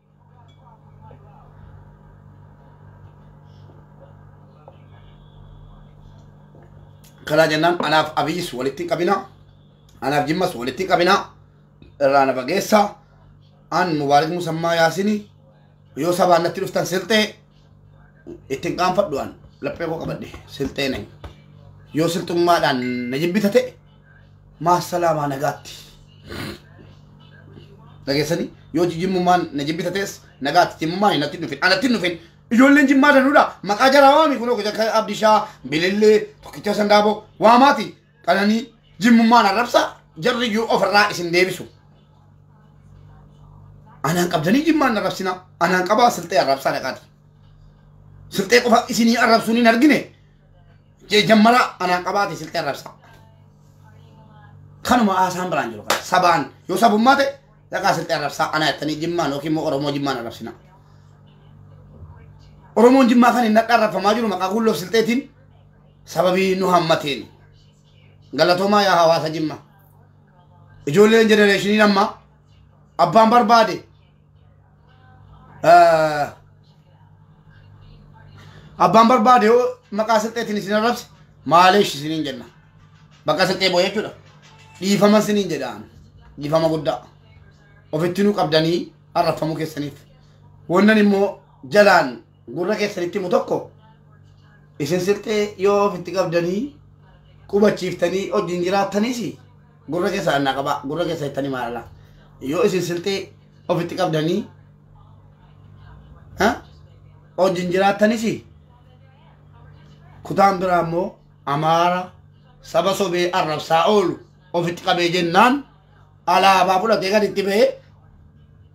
Karaa jennaan anaaf Abiyyis walitti hin qabinaa. Anaaf Jimmas walitti hin qabinaa. Irraa na fageessaa. An Mubaarik Musammaa Yaasinii yoo sabaan natti dhuftan silxee ittiin qaanfadhu an laphee koo qabadhe silxee nayi. Yoo silxummaadhaan na jibbita ta'e maasalaamaa nagaatti. Dhageessanii yoo jimmummaan na jibbita ta'es nagaatti jimmummaan natti dhufin anatti dhufin ijoolleen jimmaa danuudha maqaa jaraa waami kunoo akka Abdishaa Bilillee Tokkicha Sandaaboo waamaati qananii jimmummaan arrabsa jarri iyyuu ofirraa isin deebisu. Anaan qabdanii jimmaan arrabsina anaan qabaa silxee arrabsaa dhaqaati. Silxee qofa isinii arrabsuun hin argine jammara anaan qabaati silxee arrabsaa. Kanuma haasaan biraan jiru kana sabaan yoo sabummaa ta'e dhaqaa silxee arrabsaa anaa jettanii jimmaan yookiin immoo Oromoo jimmaan arrabsina. Oromoon jimmaa kan hin arrabfamaa jiru maqaa kulloof silxeetiin sababii nu hammateen galatoomaa yaa hawaasa jimmaa. Ijoolleen jenereeshiniin amma abbaan barbaade abbaan barbaade yoo maqaa silxeetiin isin arrabse maaleesh isiniin jenna. Bakka silxee boo'ee jechuudha. Dhiifama isiniin jedhaan dhiifama guddaa ofitti nu qabdanii arrabfamuu keessaniif. Wannan immoo jalaan gurra keessanitti himu tokko isin silxee yoo ofitti qabdanii qubachiiftanii wajjin jiraattaniis gurra keessa annaa qabaa gurra keessa jettanii maalala. Yoo isin silxee ofitti qabdanii wajjin jiraattanis kutaan biraa immoo Amaara saba sobee arrabsaa oolu ofitti qabee jennaan alaabaa fudhatee gad itti bahee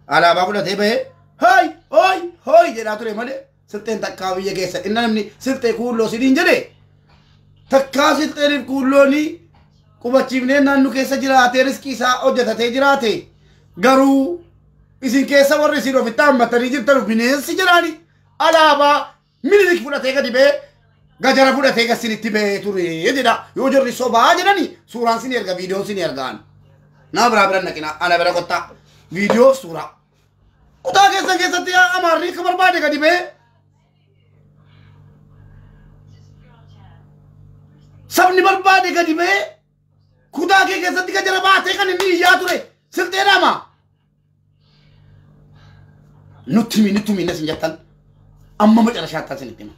alaabaa fudhatee bahee hoy hoy hoy jedhaa ture malee silxeen takkaa biyya keessa inni namni silxee kuulloo siniin jedhe takkaa silxeeniif kuulloonii qubachiifnee naannoo keessa jiraatee riskii isaa hojjetatee jiraate garuu isin keessa warri isin ofitti hammatanii jirtan bineensi jedhaani alaabaa Minilik fudhatee gadi bahee gajara fudhatee gasinitti bahee ture jedha yoo jarri sobaa jedhani suuraan sin erga viidiyoon sin ergaan nama biraa bira naqina ana bira kottaa viidiyoo suuraa kutaa keessan keessatti Amaarri akka barbaade gadi bahee sabni barbaade gadi bahee kutaa kee keessatti gajara baatee kan inni iyyaa ture silxee dhama. Nutti himi nutti himi nasin jettan amma macarashaattan sinitti hima.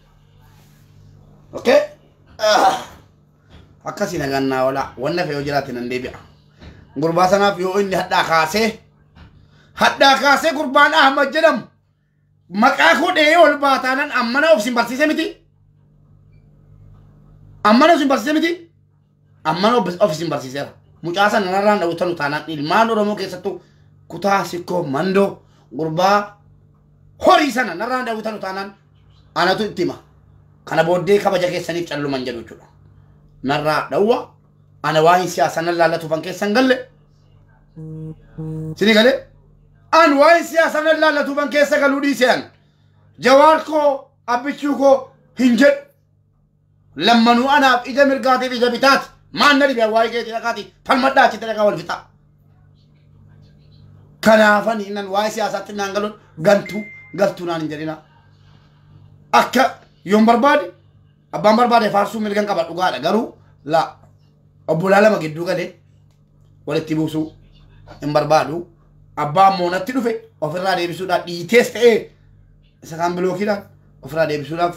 Okay? Akkasii nagaan naa oolaa wanna fe'ee yoo jiraate nan deebi'a. Gurbaa sanaaf yoo inni hadhaa kaasee gurbaan Ahmad jedhamu maqaa koo dhahee ol baataanan ammana of sin barsiise miti. Ammana of sin barsiise miti. Ammana of sin barsiiseera. Mucaa sana narraan dhawwatanu taanaan ilmaan Oromoo keessattuu kutaa sikkoo mandoo gurbaa horii sana narraan dhawwatanu taanaan anatu itti hima. Kana booddee kabaja keessaniif calluman jedhu jechuudha. Narraa dhawwa ana waa'ee siyaasaa nan laallatuufan keessan galle. Sini galee an waa'ee siyaasaa nan laallatuufan keessa galuu dhiiseen Jawaar koo Abbichuu koo hin jedhu. Lammanuu anaaf ija mirgaatiif ija bitaati. Maan na dhibee waa'ee keetii dhaqaati falmadhaa achitti dhaqaa wal fixaa. Kanaafani nan waa'ee siyaasaatti naan galuun gantuu galtuu naan hin jedhina. Akka yoon barbaade abbaan barbaade faarsuu mirgan qaba dhugaadha garuu la obbolaa lama gidduu galee walitti buusuu hin barbaadu. Abbaan moonatti dhufe ofirraa deebisuudhaaf dhiitees ta'ee isa kaan bilookiidhaan ofirraa deebisuudhaaf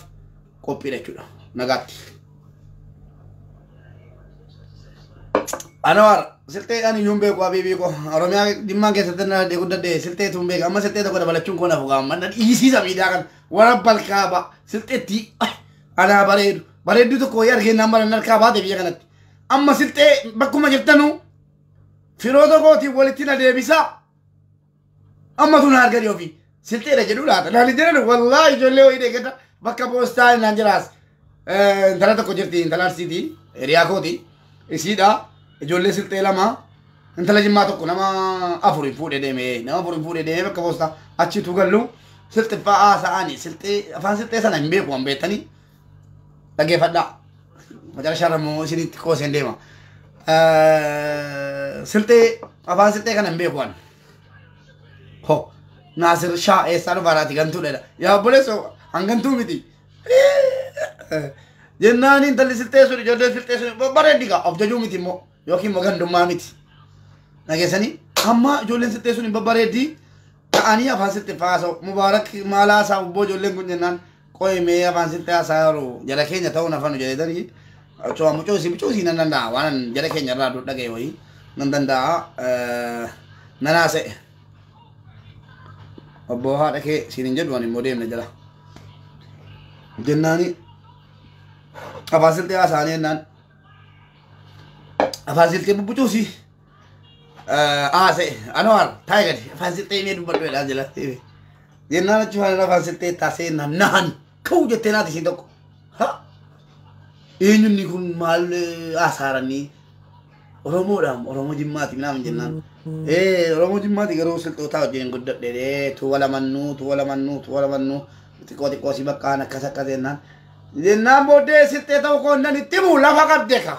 qophiidha jechuudha nagaatti. Anwar silxee ani iyyuu hin beeku abiibii koo Oromiyaa dhimmaan keessatti na dhadhee guddadhee silxeetu hin beeku amma silxee tokko dabalachuun koo nafu gaama na dhiisiisa miidhaa kan warra balkaaba silxeetti anaa bareedu bareedduu tokko wayii argee naan baran harkaa baate biyya kanatti amma silxee bakkuma jirtanu firoota kootiin walitti na deebisaa amma tun arganii ofii silxeedha jedhu laata naan jedhan wallaahi ijoollee wayii deeggata bakka poostaa naan jiraas intala tokko jirti intala arsiiti hiriyaa kooti isiidha. Ijoollee silxee lama intala jimmaa tokko nama afurin fuudhee deeme nama afurin fuudhee deeme bakka poostaa achitu gallu silxiffaa haasa'anii silxee afaan silxee sana hin beeku waan beektanii dhaggeeffadhaa. Macarashaa immoo isinitti qooseen deema. Silxee afaan silxee kana hin beeku waan. Ho Naasir Shaa eessaa dhufaaraati gantuudha. Yaa obboleessoo hangantuu miti. Jennaan intalli silxee sun ijoolleen silxee sun bareeddi gaa of jajuu miti immoo yookiin immoo gandummaa miti. Dhageessanii amma ijoolleen silxee sun babbareeddi ta'anii afaan silxee haasa'u. Mubaarak maal haasaa obboo ijoolleen kun jennaan qo'imee afaan silxee haasaa yeroo jala keenya ta'uu nafanu jedhetanii mucoo mucoo nan danda'a waan jala keenya irraa dhaga'e wayii nan danda'a nan haasa'e. Obbo haadha kee siin hin jedhu ani immoo deemne jala. Jennaani afaan silxee haasa'anii jennaan afaan silxee bubbucuusi haasa'e Anwaar taa'e gadi afaan silxee mee dubbadhu jedhaa jala. Jennaan achi faana afaan silxee taasee nahan ka'u jettee naati isiin tokko. Eenyunni kun maal haasaaranii Oromoodhaan Oromoo Jimmaati minaamin jennaan. Oromoo Jimmaati garuu silxootaa wajjin guddadhe tuwala mannuu tuwala mannuu tuwala mannuu xiqqoo xiqqoo si baqqaan akkas akkas jennaan. Jennaan booddee silxee ta'uu koonnan itti himu lafa qabde ka.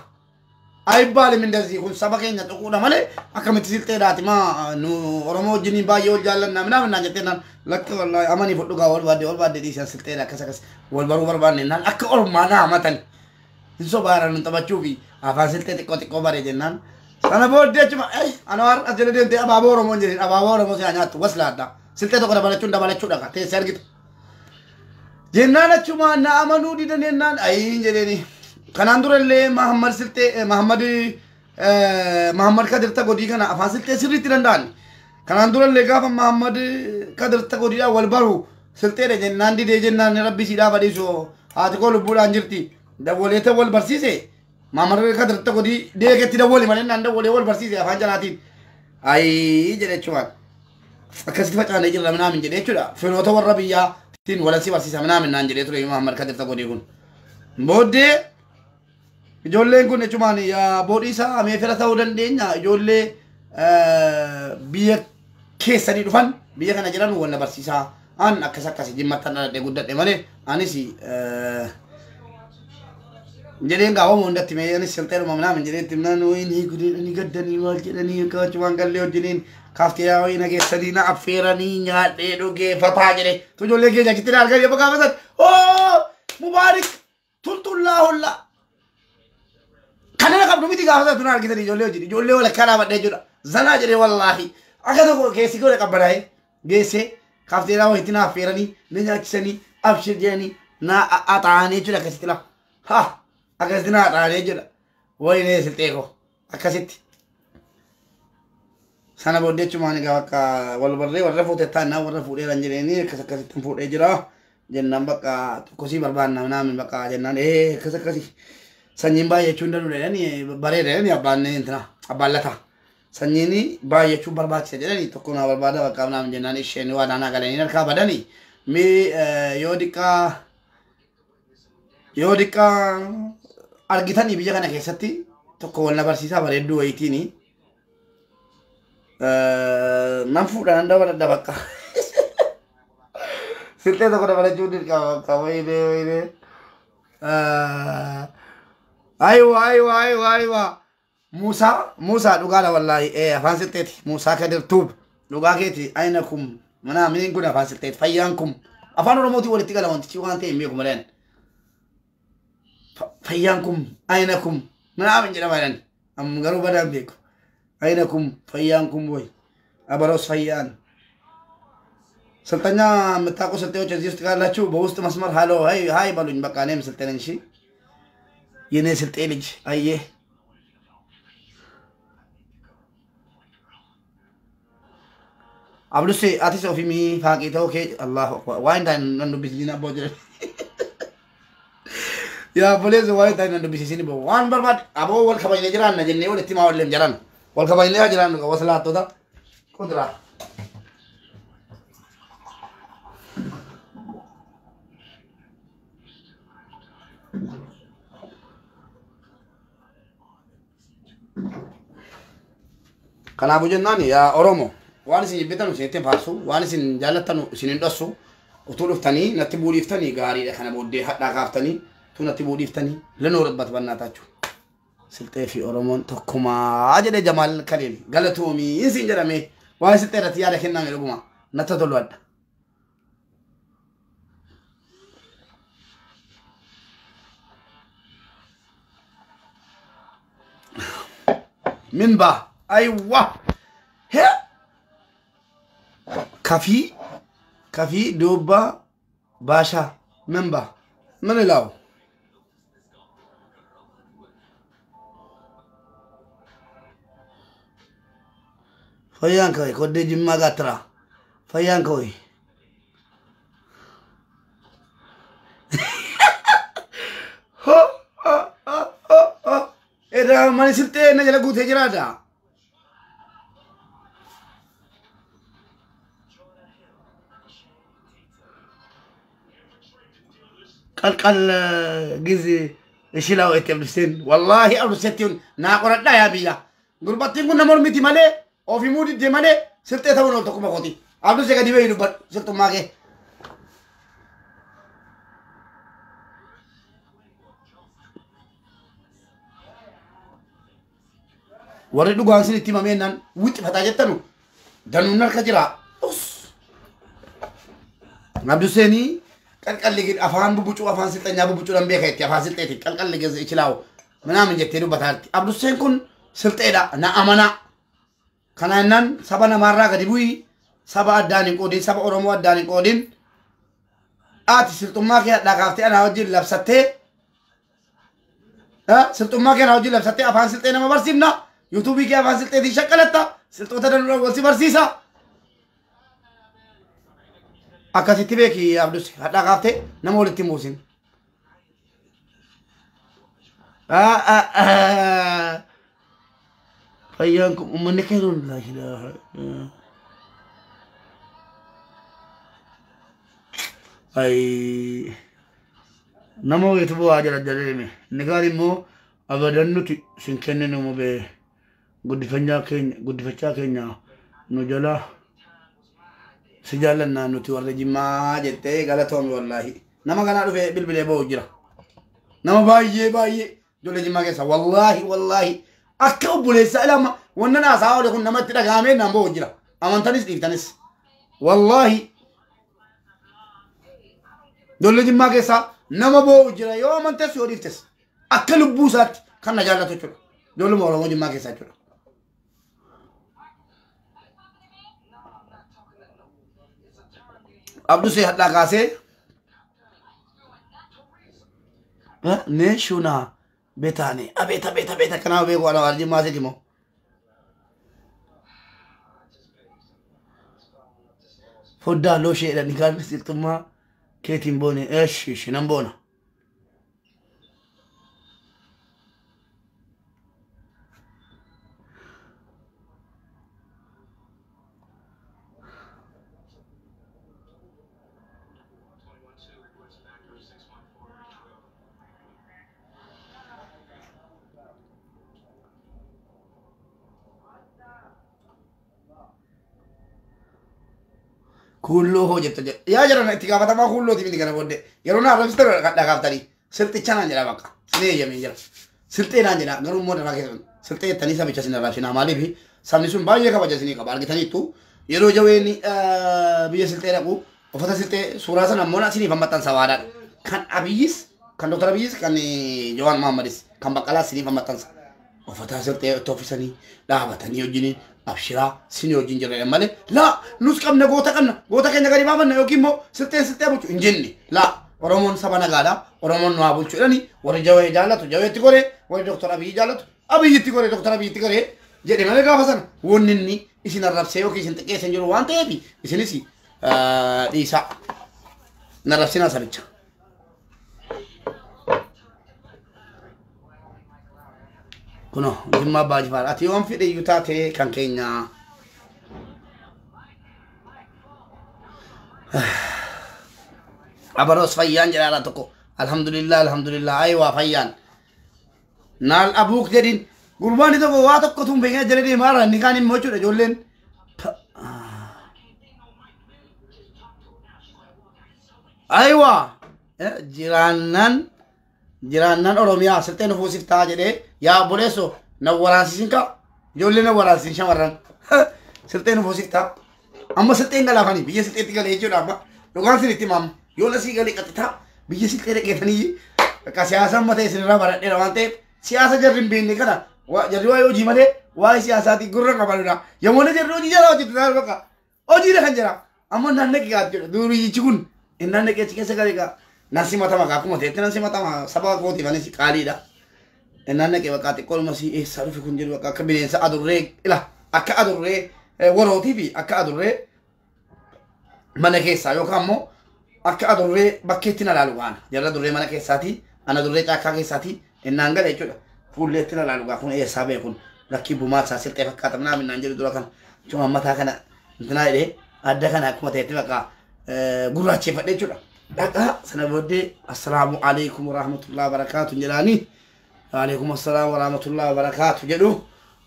Ayibbaalim indazii kun saba keenya tuquudha malee akkamitti silxeedhaati maa nu Oromoo wajjiniin baay'ee wal jaallannaa minaamin naan jettee naan lakka wallaahi amanii fudhu gaa wal baadde wal baadde dhiisan silxeedha akkas akkas wal baruu barbaanne naan akka Oromaa naa amatan. Hin sobaaran nun taphachuufi afaan silxee xiqqoo xiqqoo bare jennaan. Sana booddee achuma Anwaar as jala deemtee abaaboo Oromoo hin jedhin abaaboo Oromoo si haa nyaattu waslaadha. Silxee tokko dabalachuun dabalachuudha ka teessee argitu. Jennaan achuma na amanuu didan jennaan ayiin jedheeni. Kanaan dura illee Mahammad Silxee Mahammad Mahammad Kadir Tagodii kana afaan silxee sirriitti danda'an. Kanaan dura illee gaafa Mahammad Kadir Tagodiidhaan wal baru silxeedha jennaan didee jennaan rabbi siidhaa badhiisu haati koo lubbuudhaan jirti. Dawwaleeta wal barsiise Mahammad Kadir Tagodii deeketti dawwali malee naan dawwalee wal barsiise afaan jalaatiin. Ayii jedhe jechuudha. Akkasitti facaanee jirra minaamin jedhe jechuudha. Firoota warra biyyaatiin walansi barsiisa minaamin naan jedhee ture Mahammad Kadir Tagodii kun. Booddee ijoolleen kun jechumaan boodii isaa mee fira ta'uu dandeenya ijoollee biyya keessanii dhufan biyya kana jiran wal na barsiisaa an akkas akkas jimmattan dhaladhee guddadhe malee anis jedheen gaafama hundatti mee anis silxeedhuma minaamin jedhee itti minaan wayinii gudeedhanii gaddanii maal jedhanii akka jechumaan gallee wajjiniin kaafteeraa wayii nageessanii na affeeranii nyaadhee dhugee fataa jedhee tu ijoollee keenya achitti na argan yeroo gaafatan oo Mubaarik tultullaa hollaa Kana qabdu miti gaafa tun argitanii ijoollee wajjin ijoollee walakkaa dhaabadhee jechuudha. Zanaa jedhee wallaahi akka tokko keessi godhe qabbanaa'ee geessee kaafteeraa wayitti na affeeranii na nyaachisanii abshir jedhanii na axaa'anii jechuudha akkasitti lafa. Ha akkasitti na axaa'anii jechuudha. Wayinee silxee koo akkasitti. Sana booddee jechumaan egaa bakka wal barree warra fuute taannaa warra fuudheeran jedhanii akkas akkasitti fuudhee jira. Jennaan bakka tokkosii barbaanna naamin bakka jennaan akkas akkasii. Sanyiin baay'achuun danda'u jedhanii bareeda jedhanii abbaan intina abbaan lataa. Sanyiin baay'achuun barbaachisa jedhanii tokko naa barbaada bakka naam jennaan isheen waa naanaa galanii harkaa badanii mee yoo diqqaa argitanii biyya kana keessatti tokko wal na barsiisaa bareedduu wayiitiini nan fuudha nan dabaladha bakka. Silxee tokko dabalachuun dirqama bakka wayinee wayinee. Aywa aywa aywa aywa. Musa Musa dhugaadha wallaahi afaan silxeeti Musa Kadir Tuub dhugaa keeti ayna kum mana miniin kun afaan silxeeti fayyaan kum afaan Oromootiin walitti gala wantichi waan ta'e hin beeku malee fayyaan kum ayna kum mana min jedhama jedhan amma garuu badaan beeku ayna kum fayyaan kum ወይ አበሮስ fayyaan ስልጠኛ የምታውቁ ስልጤዎች እዚህ ውስጥ ካላችሁ በውስጥ መስመር ሃሎ ሃይ ሃይ በሉኝ። በቃ እኔም ስልጤ ነኝ። እሺ የኔ ስልጤ ልጅ አየህ አብዱሴ አቲስ ኦፊሚ ፋቂተው ኬ አላሁ አክበር ዋይን ታይን ነን ዱቢሲና ቦ ጀረ ያ ቦሌዝ ዋይን ታይን ነን ዱቢሲኒ ቦ ዋን በርባድ አቦ ወል ከባይኔ ጅራን ነጀኔ ወለቲ ማወለም ጀራን ወል ከባይኔ ጅራን ወስላቶታ ቁድራ Kanaafuu jennaan yaa Oromoo waan isin jibbitan isinitti hin faarsu waan isin jaallattanu isin hin dhossu utuu dhuftanii natti buudhiiftanii gaariidha kana booddee hadhaa kaaftanii utuu natti buudhiiftanii lanoo rabbat bannaatachu. Silxee fi Oromoon tokkumaa jedhe Jamaal Kaliil galatoomii isin jedhame waan silxee irratti yaada kenname dhuguma Natti tolu adda. Minba aywa he kafi kafi duba basha minba min ilaw fayyaan kawai koddee jimmaa gaattiraa fayyaan kawai ho ho ho ho ho Era mani siltee na jala guutee jiraata. Qalqal gizi ishilaa itti abduseen wallaahi abduseettiin naa qoradhaa yaa biyya. Gurbattiin kun nama mormiti malee ofii muudidde malee siltee ta'uun ol tokkuma kooti. Abdusee gadi bahii dubbadhu siltummaa kee. Warri dhugaan sin itti himameennan wixxifataa jettanu danuun harka jira. Abduseenii qalqalli afaan bubucuu afaan silxanyaa bubucuudhaan beeka itti afaan silxeeti qalqalli geze ichilaawu minaamin jettee dubbataa jirti. Abduseen kun silxeedha na amanaa. Kana jennaan saba namaarraa gadi bu'ii saba addaan hin qoodin saba Oromoo addaan hin qoodin ati silxummaa kee hadhaa kaaftee anaa wajjin labsattee silxummaa kee anaa wajjin labsattee afaan silxee nama barsiifna. Yuutuubii kee afaan silxeetiin shaqqalatta silxoota danuudhaan wal si barsiisa. Akkasitti beeki Abdus hadhaa kaaftee nama walitti hin buusin. Fayyaan kun uummanni keenya Ay nama wayitu bu'aa jala jala inni kaan immoo abadan nuti sin kenninu mubee guddifachaa keenya nu jala si jaallannaa nuti warra jimmaa jettee galatoomi wallaahi. Nama kanaa dhufee bilbilee ba'u jira. Nama baay'ee baay'ee ijoollee jimmaa keessa wallaahi wallaahi akka obboleessaa ilama wannan haasaa oole kun namatti dhagahamee naan ba'u jira. Amantanis dhiiftanis wallaahi ijoollee jimmaa keessaa nama ba'u jira yoo amantes yoo dhiiftes akka lubbuu isaatti kan na jaallatu jechuudha. Ijoolluma Oromoo jimmaa keessaa jechuudha. Abdusee hadhaa kaasee ne shuna betaane abeet abeet abeet akkanaa beeku ana waan jimmaa siiti moo. Foddaa looshee jedhani kaan silxummaa keetiin boone eeshi ishi nan boona. Kulloo hojjetta jedha. Yaa jiran itti gaafatamaa kullooti miti kana booddee. Yeroo naa arrabsitan dhagaaftanii silxicha naan jedha bakka. Sin eeyyamee jira. Silxee naan jedha garuu immoo daraa keessan silxee jettanii sabicha sin arrabsinaa maaliif sabni sun baay'ee kabaja isinii qaba argitaniittu yeroo jaween biyya silxee dhaqu uffata silxee suuraa sana ammoo isiniif maxxansa waadaadha. Kan Abiyyis kan Dr. Abiyyis kan Jawaar Mohammadis kan Baqqalaas isiniif maxxansa. Uffata silxee itti uffisanii dhaabatanii wajjiniin abshiraa sinii wajjin jirra malee laa nus qabna goota qabna goota keenya gadi baafanna yookiin immoo silxeen silxee bulchu hin jenne laa Oromoon saba nagaadha Oromoon nu haa bulchu jedhanii warri Jawee jaallatu Jaweetti goree warri Dr. Abiyyi jaallatu Abiyyitti goree Dr. Abiyyitti goree jedhe malee gaafa sana wanni inni isin arrabsee yookiin isin xiqqeesse hin jiru waan ta'eef isinis dhiisaa na arrabsinaa sabicha. Kuno jimmaa abbaa jifaar ati yoon fedhe iyyuu taate kan keenya. Abaroos fayyaan jedhaadha tokko alhamdulillah alhamdulillah ayiwaa fayyaan. Naal abuuk jedhin gurbaan tokko waa tokko tun beekna jala deemaa irraa inni kaan immoo jechuudha ijoolleen. Ayiwaa jiraannaan jiraannaan Oromiyaa silxee nufuusif ta'a jedhee yaa obboleessoo na waraansisin ka'a ijoollee na waraansisin shamarran silxee nufuusif ta'a. Amma silxeen galaafanii biyya silxeetti galee jechuudha amma. Dhugaan sinitti himamu. Yoo lasii galee qaxitaa biyya silxee dhaqeetanii akka siyaasa amma ta'e isinirraa baradheera waan ta'eef siyaasa jarri hin beekne kana jarri waa'ee hojii malee waa'ee siyaasaatiin gurra qabanudha. Yommuu jarri hojii jala hojjetu ta'a bakka hojiidha kan jira. Amma naannoo qeeqaa jechuudha. Duuriyyichi kun naannoo qeechi keessa galee gaa nan simatama gaa akkuma ta'etti nan simatama saba kootiif anis qaaliidha. Naannoo qeeqa bakka xiqqooluma si eessaa dhufe kun jedhu bakka akka bineensa adurree ila akka adurree warootii fi akka adurree mana keessaa yookaan immoo akka adurree bakkeetti na laalu gaana. Jarra adurree mana keessaati ana adurree caakkaa keessaati innaan gala jechuudha. Fuulleetti na laalu gaa kun eessaa ba'e kun lakkii bumaa isaa silxee fakkaata minaa minnaan jedhu dura kana cuma mataa kana intinaa jedhee adda kana akkuma ta'etti bakka gurraacheeffadhe jechuudha. Dhaqaa sana booddee assalaamu alaikum warahmatullahi wabarakaatu jedhaanii waalaikum assalaam warahmatullahi wabarakaatu jedhu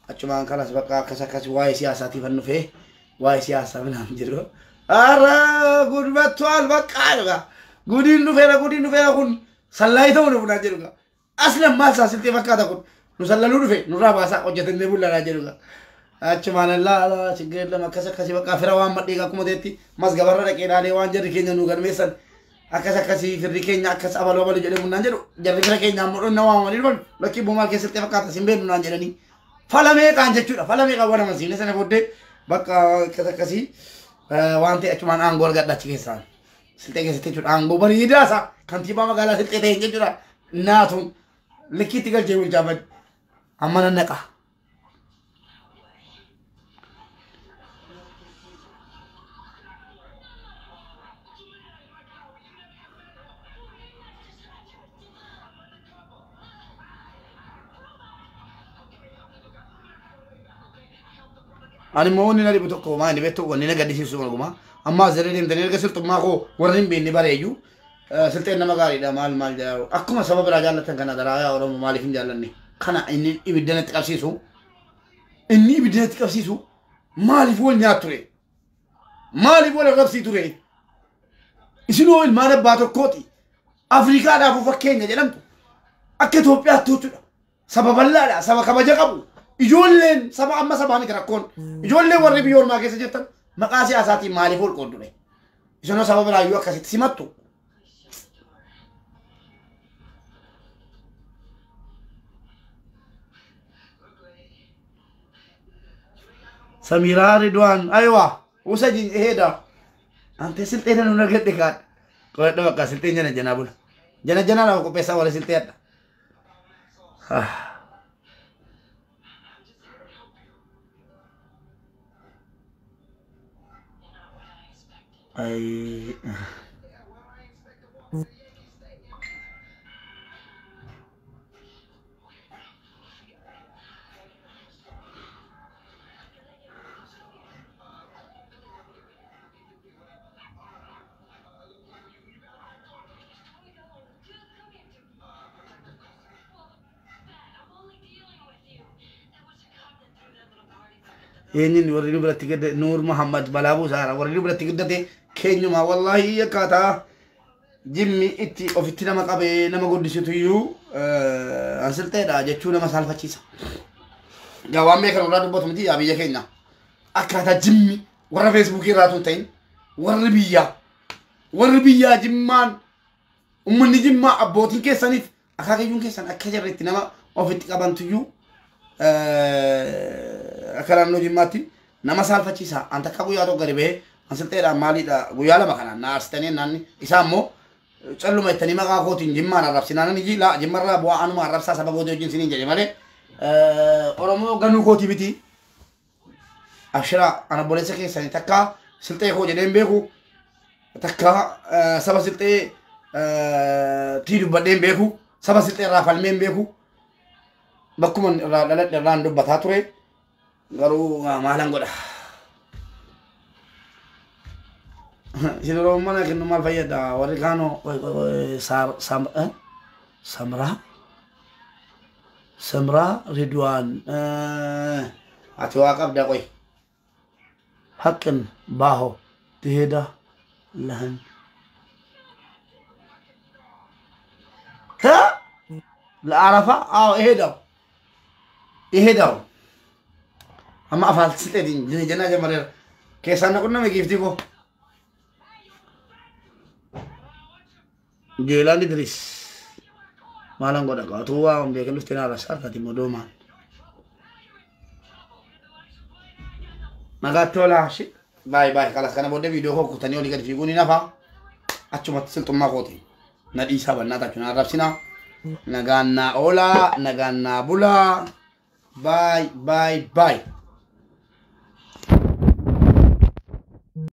achumaan kanas bakka akkas akkas waa'ee siyaasaatiif an dhufee waa'ee siyaasaa minaan jedhu. Ara gudbattual bakka jedha. Gudiin dhufeera gudiin dhufeera kun sallaayii ta'uu dhufu naan jedhu. Aslan maal isaa silxee fakkaata kun nu sallaluu dhufe nurraa baasaa hojjetannee bullanaa jedhu. Achumaan allaa chiggir lama akkas akkasii bakka fira waan madhee akkuma ta'etti masgabarra dhaqee ilaalee waan jarri keenya nu galmeessan akkas akkasii firri keenya akkas abaluu abaluu jedhee naan jedhu jarri fira keenya ammoo dhonna waamanii dhufan lakkii buumaa keessatti fakkaata sin beeknu naan jedhanii falamee qaan jechuudha falamee qaan waan amansiifne sana booddee bakka akkas akkasii waan ta'e achumaan aangoo argadha achi keessaan silxee keessatti jechuudha aangoo bareedaa isaa kantiibaa magaalaa silxee ta'e jechuudha naatuun likkiitti galchee bulchaa badi amma nan naqa. Ani immoo wanni na dhibu tokko maa inni beektu wanni na gaddisiisu dhuguma. Amma as jala deemtanii erga silxummaa koo warri hin beekne bareeyyuu silxeen nama gaariidha maal maal jedhaa akkuma saba biraa jaallatan kana daraayaa Oromoo maaliif hin jaallanne kana inni ibidda natti qabsiisu inni ibidda natti qabsiisu maaliif wal nyaatu ture maaliif wal arrabsii ture isinoo ilmaan abbaa tokkooti Afrikaadhaaf fakkeenya jedhamtu akka Itoophiyaatti jechuudha saba bal'aadha saba kabaja qabu. Ijoolleen saba amma sabaa miti rakkoon ijoolleen warri biyya ormaa keessa jirtan maqaa siyaasaatiin maaliif ol qooddure isinoo saba biraayyuu akkasitti simattu. Samiraa Ridwaan aywa usaji heeda ante silxee nan argadhe kaadha qoradha bakka silxeen jana janaa bula jana janaa lafa qopheessaa warra silxee adda. Ay. Eenyuun warri nu biratti guddate Nuur Muhammad balaa buusaara warri nu biratti guddate keenyuma wallaahi akkaataa jimmi itti ofitti nama qabee nama guddisitu iyyuu an silxeedha jechuu nama saalfachiisa. Gaa waan beekan irraa dubbatu miti yaa biyya keenya akkaataa jimmi warra feesbuukii irraa tun ta'in warri biyyaa jimmaan uummanni jimmaa abbootiin keessaniif akaakayyuun keessan akka jarritti nama ofitti qabantu iyyuu akka naannoo jimmaatti nama saalfachiisa. An takka guyyaa tokko gadi bahee an silxeedhaan maaliidha guyyaa lama kana na aarsitanii naanni isaa immoo calluma jettanii maqaa kootiin jimmaan arrabsinaan iji laa jimmarraa bu'aa anuma arrabsaa saba kootii wajjin siniin jedhe malee Oromoo ganuu kootii miti. Abshiraa ana obboleessa keessanii takka silxee koo jedhee hin beeku takka saba silxee tii dubbadhee hin beeku saba silxee irraa falmee hin beeku bakkuma irraa dhaladhe irraan dubbataa ture garuu maalan godha. Isin Oromoo mana kennu maal fayyada warri kaanoo Samraa Samraa Ridwaan ati waa qabda qoy haqqin baaho tiheeda lahan ለአረፋ አዎ እሄዳው እሄዳው amma afaan silxeetiin jina jennaa jammareera. Keessaan na qunname giiftii koo. Jeelaan Idris. Maalan godha qaatuu waa hin beekin dhuftee naarra saartati modoomaan. Nagaatti oolaa shi. Baay'ee baay'ee kalas kana booddee viidiyoo koo kutanii olii gadi fiiguun ni nafa. Achumatti silxummaa kooti. Na dhiisaa bannaa tachu na arrabsinaa. Nagaan naa oolaa, nagaan naa bulaa. Baay baay baay.